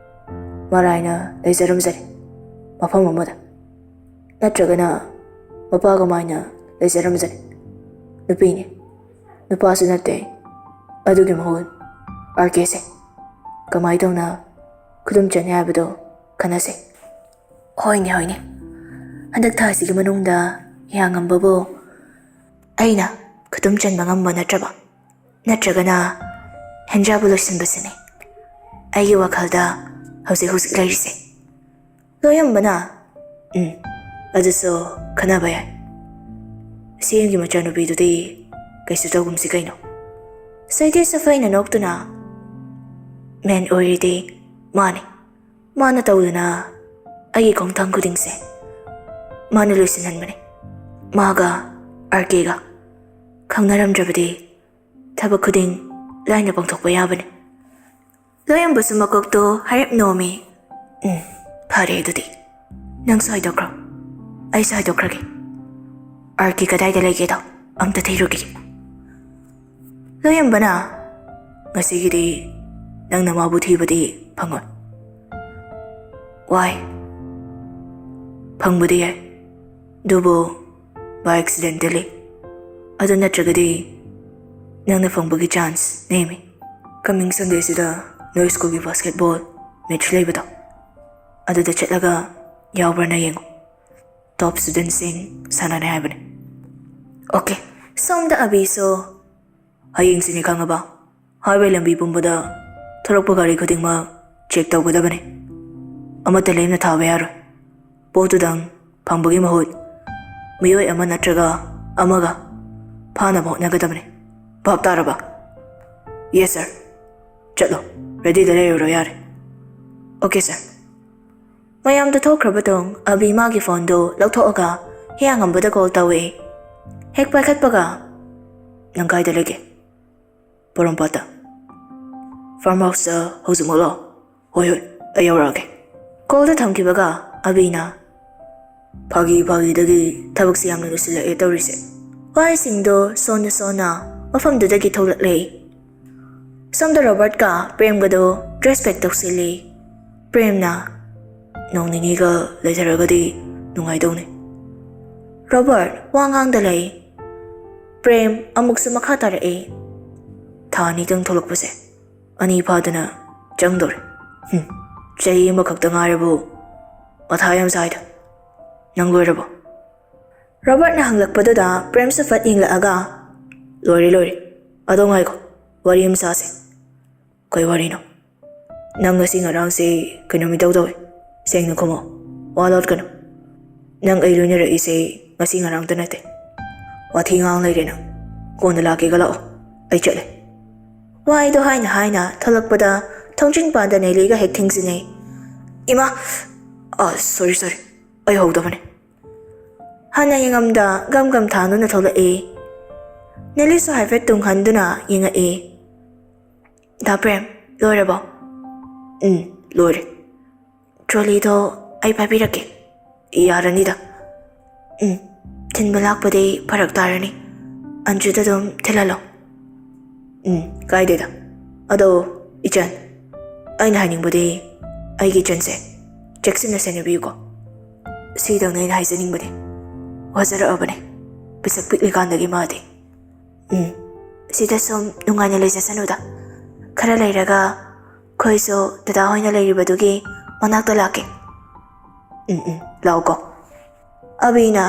ꯃꯔꯥꯏꯅ ꯂꯩꯖꯔꯝꯖꯅꯤ ꯃꯐꯝ ꯑꯃꯗ, ꯅꯠꯇ꯭ꯔꯒꯅ ꯃꯄꯥꯒ ꯃꯥꯏꯅ ꯂꯩꯖꯔꯝꯖꯅꯤ꯫ ꯅꯨꯄꯤꯅꯤ, ꯅꯨꯄꯥꯁꯨ ꯅꯠꯇꯦ꯫ ꯑꯗꯨꯒꯤ ꯃꯍꯨꯠ ꯑꯥꯔ ꯀꯦꯁꯦ ꯀꯃꯥꯏ ꯇꯧꯅ ꯈꯨꯗꯨꯝ ꯆꯟꯅꯤ ꯍꯥꯏꯕꯗꯣ ꯈꯟꯅꯁꯦ꯫ ꯍꯣꯏꯅꯦ, ꯍꯣꯏꯅꯦ, ꯍꯟꯗꯛ ꯊꯥꯁꯤꯒꯤ ꯃꯅꯨꯡꯗ ꯍꯤꯌꯥꯡꯉꯝꯕꯕꯨ ꯑꯩꯅ ꯈꯨꯗꯨꯝ ꯆꯟꯕ ꯉꯝꯕ ꯅꯠꯇ꯭ꯔꯕ, ꯅꯠꯇ꯭ꯔꯒꯅ ꯍꯦꯟꯖꯥꯕꯨ ꯂꯣꯏꯁꯤꯟꯕꯁꯤꯅꯤ ꯑꯩꯒꯤ ꯋꯥꯈꯜꯗ ꯍꯧꯖꯤꯛ ꯍꯧꯖꯤꯛ ꯂꯩꯔꯤꯁꯦ꯫ ꯂꯣꯌꯝꯕꯅ, "ꯎꯝ, ꯑꯗꯨꯁꯨ ꯈꯟꯅꯕ ꯌꯥꯏ꯫ ꯁꯤ ꯑꯦꯝꯒꯤ ꯃꯆꯥꯅꯨꯄꯤꯗꯨꯗꯤ ꯀꯩꯁꯨ ꯇꯧꯒꯨꯝꯁꯤ ꯀꯩꯅꯣ?" ꯁꯩꯇꯦ ꯁꯐꯩꯅ ꯅꯣꯛꯇꯨꯅ, "ꯃꯦꯟ ꯑꯣꯏꯔꯤꯗꯤ ꯃꯥꯅꯤ꯫ ꯃꯥꯅ ꯇꯧꯗꯅ ꯑꯩꯒꯤ ꯈꯣꯡꯊꯥꯡ ꯈꯨꯗꯤꯡꯁꯦ ꯃꯥꯅ ꯂꯣꯏꯁꯤꯟꯍꯟꯕꯅꯤ꯫ ꯃꯥꯒ ꯑꯥꯔ ꯀꯦꯒ ꯈꯪꯅꯔꯝꯗ꯭ꯔꯕꯗꯤ ꯊꯕꯛ ꯈꯨꯗꯤꯡ ꯂꯥꯏꯅ ꯄꯥꯡꯊꯣꯛꯄ ꯌꯥꯕꯅꯤ꯫" ꯂꯣꯌꯝꯕꯁꯨ ꯃꯀꯣꯛꯇꯣ ꯍꯥꯏꯔꯞ ꯅꯣꯝꯃꯤ꯫ "ꯎꯝ, ꯐꯔꯦ ꯑꯗꯨꯗꯤ꯫ ꯅꯪꯁꯨ ꯍꯥꯏꯗꯣꯛꯈ꯭ꯔꯣ, ꯑꯩꯁꯨ ꯍꯥꯏꯗꯣꯛꯈ꯭ꯔꯒꯦ꯫ ꯑꯥꯔ ꯀꯦ ꯀꯗꯥꯏꯗ ꯂꯩꯒꯦꯗꯣ ꯑꯝꯇ ꯊꯤꯔꯨꯈꯤꯒꯦ꯫" ꯂꯣꯌꯝꯕꯅ, "ꯉꯁꯤꯒꯤꯗꯤ ꯅꯪꯅ ꯃꯥꯕꯨ ꯊꯤꯕꯗꯤ ꯐꯪꯉꯣꯏ꯫" "Why?" "ꯐꯪꯕꯗꯤ ꯌꯥꯏ, ꯑꯗꯨꯕꯨ by accidentally꯫ ꯑꯗꯨ ꯅꯠꯇ꯭ꯔꯒꯗꯤ ꯅꯪꯅ ꯐꯪꯕꯒꯤ ꯆꯥꯟꯁ ꯅꯦꯝꯃꯤ꯫ ꯀꯃꯤꯡ ꯁꯟꯗꯦꯁꯤꯗ ꯅꯣꯏ ꯁ꯭ꯀꯨꯜꯒꯤ ꯕꯥꯁꯀꯦꯠꯕꯣꯜ ꯃꯦꯠꯆ ꯂꯩꯕꯗꯣ, ꯑꯗꯨꯗ ꯆꯠꯂꯒ ꯌꯥꯎꯕ꯭ꯔꯅ ꯌꯦꯡꯉꯨ꯫ ꯇꯣꯞ ꯁ꯭ꯇꯨꯗꯦꯟꯠꯁꯤꯡ ꯁꯥꯟꯅꯔꯦ ꯍꯥꯏꯕꯅꯤ꯫" "ꯑꯣꯀꯦ꯫" ꯁꯣꯝꯗ ꯑꯕꯤꯁꯨ, "ꯍꯌꯦꯡꯁꯤꯅꯤ ꯈꯪꯉꯕ? ꯍꯥꯏꯋꯦ ꯂꯝꯕꯤ ꯄꯨꯝꯕꯗ ꯊꯣꯔꯛꯄ ꯒꯥꯔꯤ ꯈꯨꯗꯤꯡꯃꯛ ꯆꯦꯛ ꯇꯧꯒꯗꯕꯅꯤ꯫ ꯑꯃꯠꯇ ꯂꯦꯝꯅ ꯊꯥꯕ ꯌꯥꯔꯣꯏ꯫ ꯄꯣꯠꯇꯨꯗꯪ ꯐꯪꯕꯒꯤ ꯃꯍꯨꯠ ꯃꯤꯑꯣꯏ ꯑꯃ ꯅꯠꯇ꯭ꯔꯒ ꯑꯃꯒ ꯐꯥꯅꯕ ꯍꯣꯠꯅꯒꯗꯕꯅꯤ꯫ ꯚꯥꯞ ꯇꯥꯔꯕ?" "Yes sir꯫ ꯆꯠꯂꯣ, ꯔꯦꯗꯤꯗ ꯂꯩꯔꯨꯔꯣ ꯌꯥꯔꯦ꯫" "Okay sir." ꯃꯌꯥꯝꯗꯨ ꯊꯣꯛꯈ꯭ꯔꯕ ꯇꯨꯡ ꯑꯕꯤ ꯃꯥꯒꯤ ꯐꯣꯟꯗꯨ ꯂꯧꯊꯣꯛꯑꯒ ꯍꯤꯌꯥꯡꯉꯝꯕꯗ ꯀꯣꯜ ꯇꯧꯏ꯫ ꯍꯦꯛ ꯄꯥꯏꯈꯠꯄꯒ, "ꯅꯪ ꯀꯥꯏꯗ ꯂꯩꯒꯦ?" "ꯄꯣꯔꯣꯝꯄꯥꯠꯇ꯫" "ꯐꯥꯔꯝ ꯍꯥꯎꯁꯇ ꯍꯧꯖꯤꯛꯃꯛ ꯂꯥꯛꯑꯣ꯫" "ꯍꯣꯏ ꯍꯣꯏ, ꯑꯩ ꯌꯧꯔꯛꯑꯒꯦ꯫" ꯀꯣꯜꯗꯨ ꯊꯝꯈꯤꯕꯒ ꯑꯕꯤꯅ, "ꯐꯥꯒꯤ ꯐꯥꯒꯤꯗꯒꯤ ꯊꯕꯛꯁꯦ ꯌꯥꯝꯅ ꯂꯨꯁꯤꯜꯂꯛꯑꯦ ꯇꯧꯔꯤꯁꯦ꯫ ꯄꯥꯏꯁꯤꯡꯗꯣ ꯁꯣꯟꯅ ꯁꯣꯟꯅ ꯃꯐꯝꯗꯨꯗꯒꯤ ꯊꯣꯛꯂꯛꯂꯦ꯫ ꯁꯣꯝꯗ ꯔꯣꯕꯔꯠꯀ ꯄ꯭ꯔꯦꯝꯒꯗꯣ ꯗ꯭ꯔꯦꯁ ꯄꯦꯛ ꯇꯧꯁꯤꯜꯂꯤ꯫ ꯄ꯭ꯔꯦꯝꯅ, "ꯅꯣꯡ ꯅꯤꯅꯤꯒ ꯂꯩꯊꯔꯒꯗꯤ ꯅꯨꯡꯉꯥꯏꯗꯧꯅꯤ꯫" ꯔꯣꯕꯔꯠ ꯋꯥ ꯉꯥꯡꯗ ꯂꯩ꯫ ꯄ꯭ꯔꯦꯝ ꯑꯃꯨꯛꯁꯨ ꯃꯈꯥ ꯇꯥꯔꯛꯏ꯫ "ꯊꯥ ꯑꯅꯤꯇꯪ ꯊꯣꯛꯂꯛꯄꯁꯦ ꯑꯅꯤ ꯐꯥꯗꯅ ꯆꯪꯗꯧꯔꯦ꯫ ꯍꯨꯝ, ꯆꯍꯤ ꯑꯃꯈꯛꯇ ꯉꯥꯏꯔꯕꯨ ꯃꯊꯥ ꯌꯥꯝ ꯁꯥꯏꯗ꯫ ꯅꯪ ꯂꯣꯏꯔꯕꯣ?" ꯔꯣꯕꯔꯠꯅ ꯍꯪꯂꯛꯄꯗꯨꯗ ꯄ꯭ꯔꯦꯝꯁꯨ ꯐꯠ ꯌꯦꯡꯂꯛꯑꯒ, "ꯂꯣꯏꯔꯦ, ꯂꯣꯏꯔꯦ꯫ ꯑꯗꯣ ꯉꯥꯏꯈꯣ, ꯋꯥꯔꯤ ꯑꯃ ꯁꯥꯁꯦ꯫" "ꯀꯩ ꯋꯥꯔꯤꯅꯣ?" "ꯅꯪ ꯉꯁꯤ ꯉꯔꯥꯡꯁꯦ ꯀꯩꯅꯣꯝ ꯏꯇꯧ ꯇꯧꯋꯦ꯫ ꯁꯦꯡꯅ ꯈꯨꯝꯃꯣ꯫ ꯋꯥ ꯂꯣꯠꯀꯅꯨ꯫ ꯅꯪ ꯑꯩ ꯂꯣꯏꯅꯔꯛꯏꯁꯦ ꯉꯁꯤ ꯉꯔꯥꯡꯇ ꯅꯠꯇꯦ꯫ ꯋꯥꯊꯤ ꯉꯥꯡ ꯂꯩꯔꯦ ꯅꯪ꯫ ꯀꯣꯟꯅ ꯂꯥꯛꯀꯦꯒ ꯂꯥꯛꯑꯣ꯫ ꯑꯩ ꯆꯠꯂꯦ꯫" ꯋꯥꯍꯩꯗꯣ ꯍꯥꯏꯅ ꯍꯥꯏꯅ ꯊꯣꯛꯂꯛꯄꯗ ꯊꯣꯡꯖꯤꯟ ꯄꯥꯟꯗ ꯅꯦꯂꯤꯒ ꯍꯦꯛ ꯊꯦꯡꯖꯤꯟꯅꯩ꯫ "ꯏꯃꯥ! ꯑ, ꯁꯣꯔꯤ, ꯁꯣꯔꯤ꯫ ꯑꯩ ꯍꯧꯗꯕꯅꯦ꯫" ꯍꯥꯟꯅ ꯌꯦꯡꯉꯝꯗ ꯒꯝ ꯒꯝ ꯊꯥꯡꯗꯨꯅ ꯊꯣꯛꯂꯛꯏ꯫ ꯅꯦꯂꯤꯁꯨ ꯍꯥꯏꯐꯦꯠ ꯇꯨꯡꯍꯟꯗꯨꯅ ꯌꯦꯡꯉꯛꯏ꯫ "ꯗꯥ ꯄ꯭ꯔꯦꯝ, ꯂꯣꯏꯔꯕꯣ?" "ꯎꯝ, ꯂꯣꯏꯔꯦ꯫" "ꯇ꯭ꯔꯣꯂꯤꯗꯣ ꯑꯩ ꯄꯥꯏꯕꯤꯔꯛꯀꯦ꯫" "ꯌꯥꯔꯅꯤꯗ꯫" "ꯎꯝ, ꯊꯤꯟꯕ ꯂꯥꯛꯄꯗꯤ ꯐꯔꯛ ꯇꯥꯔꯅꯤ꯫ ꯑꯟꯖꯨꯗ ꯑꯗꯨꯝ ꯊꯤꯜꯍꯜꯂꯣ꯫" "ꯎꯝ, ꯀꯥꯏꯗꯦꯗ꯫ ꯑꯗꯣ, ꯏꯆꯟ, ꯑꯩꯅ ꯍꯥꯏꯅꯤꯡꯕꯗꯤ, ꯑꯩꯒꯤ ꯏꯆꯟꯁꯦ ꯆꯦꯛꯁꯤꯟꯅ ꯁꯦꯟꯅꯕꯤꯌꯨꯀꯣ꯫ ꯁꯤꯗꯪꯅꯦ ꯑꯩꯅ ꯍꯥꯏꯖꯅꯤꯡꯕꯗꯤ꯫ ꯋꯥꯖꯔꯛꯑꯕꯅꯦ, ꯄꯤꯁꯛ ꯄꯤꯛꯂꯤꯀꯥꯟꯗꯒꯤ ꯃꯥꯗꯤ꯫" "ꯎꯝ, ꯁꯤꯗ ꯁꯨꯝ ꯅꯨꯡꯉꯥꯏꯅ ꯂꯩꯖꯁꯅꯨꯗ꯫ ꯈꯔ ꯂꯩꯔꯒ ꯑꯩꯈꯣꯏꯁꯨ ꯗꯗꯥ ꯍꯣꯏꯅ ꯂꯩꯔꯤꯕꯗꯨꯒꯤ ꯃꯅꯥꯛꯇ ꯂꯥꯛꯀꯦ꯫" "ꯎꯝ, ꯎꯝ, ꯂꯥꯛꯎꯀꯣ꯫" ꯑꯕꯤꯅ,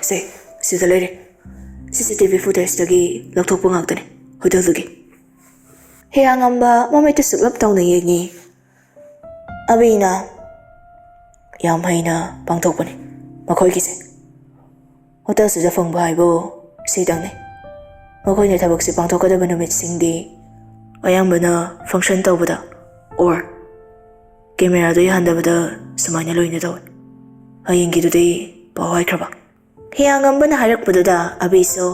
"ꯁꯦ, ꯁꯤꯗ ꯂꯩꯔꯦ꯫ ꯁꯤ ꯁꯤ ꯇꯤ ꯚꯤ ꯐꯨꯇꯦꯖꯇꯒꯤ ꯂꯧꯊꯣꯛꯄ ꯉꯥꯛꯇꯅꯦ, ꯍꯣꯇꯦꯜꯗꯨꯒꯤ꯫" ꯍꯤꯌꯥꯡꯉꯝꯕ ꯃꯃꯤꯠꯇ ꯁꯨꯛꯂꯞ ꯇꯧꯅ ꯌꯦꯡꯉꯤ꯫ ꯑꯕꯤꯅ, "ꯌꯥꯝ ꯍꯩꯅ ꯄꯥꯡꯊꯣꯛꯄꯅꯤ ꯃꯈꯣꯏꯒꯤꯁꯦ꯫ ꯍꯣꯇꯦꯜꯁꯤꯗ ꯐꯪꯕ ꯍꯥꯏꯕꯨ ꯁꯤꯗꯪꯅꯤ꯫ ꯃꯈꯣꯏꯅ ꯊꯕꯛꯁꯦ ꯄꯥꯡꯊꯣꯛꯀꯗꯕ ꯅꯨꯃꯤꯠꯁꯤꯡꯗꯤ ꯑꯌꯥꯝꯕꯅ ꯐꯪꯁꯟ ꯇꯧꯕꯗ ꯑꯣꯔ ꯀꯦꯃꯦꯔꯥꯗꯣ ꯌꯥꯍꯟꯗꯕꯗ ꯁꯨꯃꯥꯏꯅ ꯂꯣꯏꯅ ꯇꯧꯋꯤ꯫ ꯍꯌꯦꯡꯒꯤꯗꯨꯗꯤ ꯄꯥꯎ ꯍꯥꯏꯈ꯭ꯔꯕ?" ꯍꯤꯌꯥꯡꯉꯝꯕꯅ ꯍꯥꯏꯔꯛꯄꯗꯨꯗ ꯑꯕꯤꯁꯨ,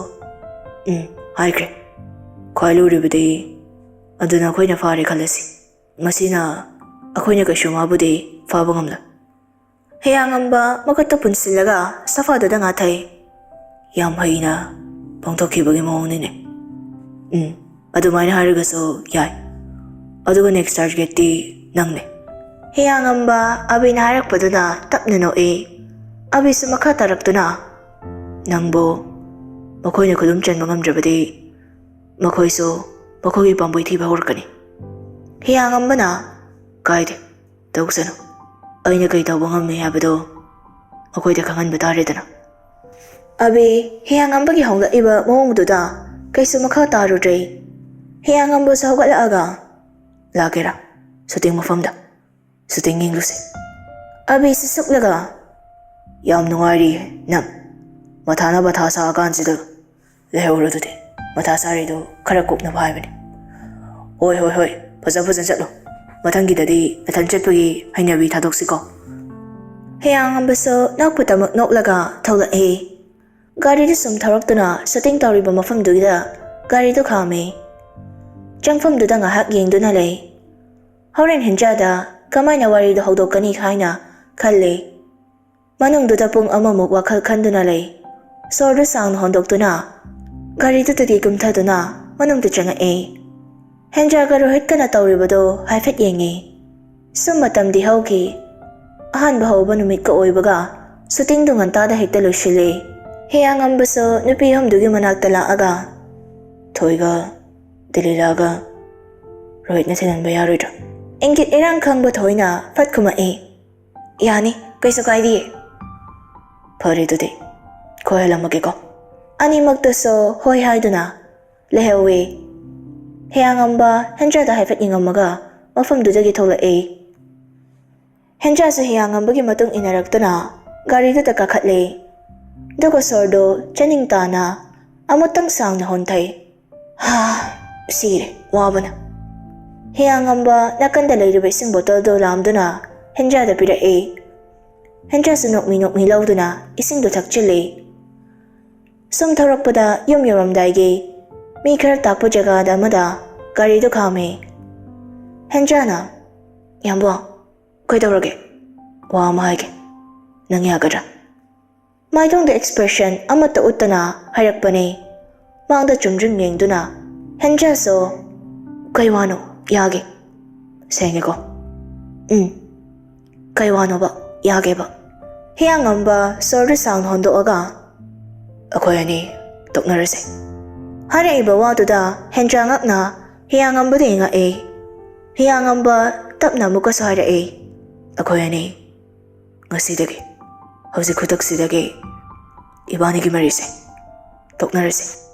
"ꯎꯝ, ꯍꯥꯏꯈ꯭ꯔꯦ꯫ ꯈ꯭ꯋꯥꯏ ꯂꯨꯔꯤꯕꯗꯤ ꯑꯗꯨꯅ ꯑꯩꯈꯣꯏꯅ ꯐꯥꯔꯦ ꯈꯜꯂꯁꯤ꯫ ꯃꯁꯤꯅ ꯑꯩꯈꯣꯏꯅ ꯀꯩꯁꯨ ꯃꯥꯕꯨꯗꯤ ꯐꯥꯕ ꯉꯝꯂꯣꯏ꯫" ꯍꯤꯌꯥꯡꯉꯝꯕ ꯃꯈꯨꯠꯇ ꯄꯨꯟꯁꯤꯜꯂꯒ ꯁꯣꯐꯥꯗꯨꯗ ꯉꯥꯊꯩ꯫ ꯌꯥꯝ ꯍꯩꯅ ꯄꯥꯡꯊꯣꯛꯈꯤꯕꯒꯤ ꯃꯑꯣꯡꯅꯤꯅꯦ꯫ ꯎꯝ, ꯑꯗꯨꯃꯥꯏꯅ ꯍꯥꯏꯔꯒꯁꯨ ꯌꯥꯏ꯫ ꯑꯗꯨꯒ next targetꯇꯤ ꯅꯪꯅꯦ꯫ ꯍꯤꯌꯥꯡꯉꯝꯕ ꯑꯕꯤꯅ ꯍꯥꯏꯔꯛꯄꯗꯨꯗ ꯇꯞꯅ ꯅꯣꯛꯏ꯫ ꯑꯕꯤꯁꯨ ꯃꯈꯥ ꯇꯥꯔꯛꯇꯨꯅ, "ꯅꯪꯕꯨ ꯃꯈꯣꯏꯅ ꯈꯨꯗꯨꯝ ꯆꯟꯕ ꯉꯝꯗ꯭ꯔꯕꯗꯤ ꯃꯈꯣꯏꯁꯨ ꯃꯈꯣꯏꯒꯤ ꯄꯥꯝꯕꯩ ꯊꯤꯕ ꯍꯧꯔꯛꯀꯅꯤ꯫" ꯍꯤꯌꯥꯡꯉꯝꯕꯅ, "ꯀꯥꯏꯗꯦ, ꯇꯧꯁꯅꯨ꯫ ꯑꯩꯅ ꯀꯩ ꯇꯧꯕ ꯉꯝꯃꯤ ꯍꯥꯏꯕꯗꯣ ꯃꯈꯣꯏꯗ ꯈꯪꯍꯟꯕ ꯇꯥꯔꯦꯗꯅ꯫" ꯑꯕꯤ ꯍꯤꯌꯥꯡꯉꯝꯕꯒꯤ ꯍꯧꯂꯛꯏꯕ ꯃꯑꯣꯡꯗꯨꯗ ꯀꯩꯁꯨ ꯃꯈꯥ ꯇꯥꯔꯨꯗ꯭ꯔꯦ꯫ ꯍꯤꯌꯥꯡꯉꯝꯕꯁꯨ ꯍꯧꯒꯠꯂꯛꯑꯒ, "ꯂꯥꯛꯀꯦꯔꯥ? ꯁꯨꯇꯤꯡ ꯃꯐꯝꯗ ꯁꯨꯇꯤꯡ ꯌꯦꯡꯂꯨꯁꯦ꯫" ꯑꯕꯤꯁꯨ ꯁꯨꯛꯂꯒ, "ꯌꯥꯝ ꯅꯨꯡꯉꯥꯏꯔꯤ ꯅꯪ꯫ ꯃꯊꯥꯅ ꯃꯊꯥ ꯁꯥꯀꯥꯟꯁꯤꯗ ꯂꯩꯍꯧꯔꯣ ꯑꯗꯨꯗꯤ꯫ ꯃꯊꯥ ꯁꯥꯔꯤꯗꯣ ꯈꯔ ꯀꯣꯛꯅꯕ ꯍꯥꯏꯕꯅꯤ꯫" "ꯍꯣꯏ, ꯍꯣꯏ, ꯍꯣꯏ꯫ ꯐꯖ ꯐꯖꯅ ꯆꯠꯂꯣ꯫ ꯃꯊꯪꯒꯤꯗꯗꯤ ꯅꯊꯟ ꯆꯠꯄꯒꯤ ꯍꯩꯅꯕꯤ ꯊꯥꯗꯣꯛꯁꯤꯀꯣ꯫" ꯍꯤꯌꯥꯡꯉꯝꯕꯁꯨ ꯅꯣꯛꯄꯇꯃꯛ ꯅꯣꯛꯂꯒ ꯊꯣꯛꯂꯛꯏ꯫ ꯒꯥꯔꯤꯗꯨ ꯁꯨꯝ ꯊꯧꯔꯛꯇꯨꯅ ꯁꯨꯇꯤꯡ ꯇꯧꯔꯤꯕ ꯃꯐꯝꯗꯨꯗ ꯒꯥꯔꯤꯗꯨ ꯈꯥꯝꯃꯤ꯫ ꯆꯪꯐꯝꯗꯨꯗ ꯉꯥꯏꯍꯥꯛ ꯌꯦꯡꯗꯨꯅ ꯂꯩ꯫ ꯍꯣꯔꯦꯟ ꯍꯦꯟꯖꯥꯗ ꯀꯃꯥꯏꯅ ꯋꯥꯔꯤꯗꯨ ꯍꯧꯗꯣꯛꯀꯅꯤ ꯍꯥꯏꯅ ꯈꯜꯂꯤ꯫ ꯃꯅꯨꯡꯗꯨꯗ ꯄꯨꯡ ꯑꯃꯃꯨꯛ ꯋꯥꯈꯜ ꯈꯟꯗꯨꯅ ꯂꯩ꯫ ꯁꯣꯔꯗꯨ ꯁꯥꯡꯅ ꯍꯣꯟꯗꯣꯛꯇꯨꯅ ꯒꯥꯔꯤꯗꯨꯗꯒꯤ ꯀꯨꯝꯊꯗꯨꯅ ꯃꯅꯨꯡꯗ ꯆꯪꯉꯛꯏ꯫ ꯍꯦꯟꯖꯥꯒ ꯔꯣꯍꯤꯠꯀꯅ ꯇꯧꯔꯤꯕꯗꯨ ꯍꯥꯏꯐꯦꯠ ꯌꯦꯡꯉꯤ꯫ ꯁꯨꯝ ꯃꯇꯝꯗꯤ ꯍꯧꯈꯤ꯫ ꯑꯍꯥꯟꯕ ꯍꯧꯕ ꯅꯨꯃꯤꯠꯀ ꯑꯣꯏꯕꯒ ꯁꯨꯇꯤꯡꯗꯨ ꯉꯟꯇꯥꯗ ꯍꯦꯛꯇ ꯂꯣꯏꯁꯤꯜꯂꯤ꯫ ꯍꯤꯌꯥꯡꯉꯝꯕꯁꯨ ꯅꯨꯄꯤ ꯑꯍꯨꯝꯗꯨꯒꯤ ꯃꯅꯥꯛꯇ ꯂꯥꯛꯑꯒ, "ꯊꯣꯏꯒ, ꯗꯤꯂꯤꯂꯥꯒ ꯔꯣꯍꯤꯠꯅ ꯊꯤꯜꯍꯟꯕ ꯌꯥꯔꯣꯏꯗ꯭ꯔꯥ?" ꯏꯪꯒꯤꯠ ꯏꯔꯥꯡ ꯈꯪꯕ ꯊꯣꯏꯅ ꯐꯠ ꯈꯨꯝꯃꯛꯏ꯫ "ꯌꯥꯅꯤ, ꯀꯩꯁꯨ ꯀꯥꯏꯗꯤꯌꯦ꯫" "ꯐꯔꯦ ꯑꯗꯨꯗꯤ, ꯈꯣꯏꯍꯜꯂꯝꯃꯒꯦꯀꯣ꯫" ꯑꯅꯤꯃꯛꯇꯁꯨ ꯍꯣꯏ ꯍꯥꯏꯗꯨꯅ ꯂꯩꯍꯧꯋꯤ꯫ ꯍꯤꯌꯥꯡꯉꯝꯕ ꯍꯦꯟꯖꯥꯗ ꯍꯥꯏꯐꯦꯠ ꯌꯦꯡꯉꯝꯃꯒ ꯃꯐꯝꯗꯨꯗꯒꯤ ꯊꯣꯛꯂꯛꯏ꯫ ꯍꯦꯟꯖꯥꯁꯨ ꯍꯤꯌꯥꯡꯉꯝꯕꯒꯤ ꯃꯇꯨꯡ ꯏꯟꯅꯔꯛꯇꯨꯅ ꯒꯥꯔꯤꯗꯨꯗ ꯀꯥꯈꯠꯂꯦ꯫ ꯑꯗꯨꯒ ꯁꯣꯔꯗꯣ ꯆꯅꯤꯡ ꯇꯥꯅ ꯑꯃꯨꯛꯇꯪ ꯁꯥꯡꯅ ꯍꯣꯟꯊꯩ꯫ "ꯍꯥ, ꯁꯤꯔꯦ ꯋꯥꯕꯅ꯫" ꯍꯤꯌꯥꯡꯉꯝꯕ ꯅꯥꯀꯟꯗ ꯂꯩꯔꯤꯕ ꯏꯁꯤꯡ ꯕꯣꯇꯜꯗꯣ ꯂꯥꯝꯗꯨꯅ ꯍꯦꯟꯖꯥꯗ ꯄꯤꯔꯛꯏ꯫ ꯍꯦꯟꯖꯥꯁꯨ ꯅꯣꯛꯃꯤ ꯅꯣꯛꯃꯤ ꯂꯧꯗꯨꯅ ꯏꯁꯤꯡꯗꯣ ꯊꯛꯆꯤꯜꯂꯤ꯫ ꯁꯨꯝ ꯊꯧꯔꯛꯄꯗ ꯌꯨꯝ ꯌꯧꯔꯝꯗꯥꯏꯒꯤ ꯃꯤ ꯈꯔ ꯇꯥꯛꯄ ꯖꯒꯥꯗ ꯑꯃꯗ ꯒꯥꯔꯤꯗꯨ ꯈꯥꯝꯃꯤ꯫ ꯍꯦꯟꯖꯥꯅ, "ꯏꯌꯥꯝꯕ, ꯀꯩꯗꯧꯔꯒꯦ? ꯋꯥ ꯑꯃ ꯍꯥꯏꯒꯦ꯫ ꯅꯪ ꯌꯥꯒꯗ꯭ꯔꯥ?" ꯃꯥꯏꯊꯣꯡꯗ expression ꯑꯃꯠꯇ ꯎꯠꯇꯅ ꯍꯥꯏꯔꯛꯄꯅꯦ꯫ ꯃꯥꯡꯗ ꯆꯨꯝꯗ꯭ꯔꯤꯡ ꯌꯦꯡꯗꯨꯅ, ꯍꯦꯟꯖꯥꯁꯣ, ꯀꯩ ꯋꯥꯅꯣ? ꯌꯥꯒꯦ꯫ ꯁꯦꯡꯉꯦꯀꯣ? ꯎꯝ꯫ ꯀꯩ ꯋꯥꯅꯣꯕ? ꯌꯥꯒꯦꯕ꯫ ꯍꯤꯌꯥꯡꯉꯝꯕ ꯁꯣꯔꯗꯨ ꯁꯥꯡꯅ ꯍꯣꯟꯗꯣꯛꯑꯒ, "ꯑꯩꯈꯣꯏ ꯑꯅꯤ ꯇꯣꯛꯅꯔꯁꯦ" ꯍꯥꯏꯔꯛꯏꯕ ꯋꯥꯗꯨꯗ ꯍꯦꯟꯖꯥ ꯉꯛꯅ ꯍꯤꯌꯥꯡꯉꯝꯕꯗ ꯌꯦꯡꯉꯛꯑꯦ꯫ ꯍꯤꯌꯥꯡꯉꯝꯕ ꯇꯞꯅ ꯑꯃꯨꯛꯀꯁꯨ ꯍꯥꯏꯔꯛꯑꯦ, "ꯑꯩꯈꯣꯏ ꯑꯅꯤ ꯉꯁꯤꯗꯒꯤ, ꯍꯧꯖꯤꯛ ꯈꯨꯗꯛꯁꯤꯗꯒꯤ ꯏꯕꯥꯅꯤꯒꯤ ꯃꯔꯤꯁꯦ ꯇꯣꯛꯅꯔꯁꯦ"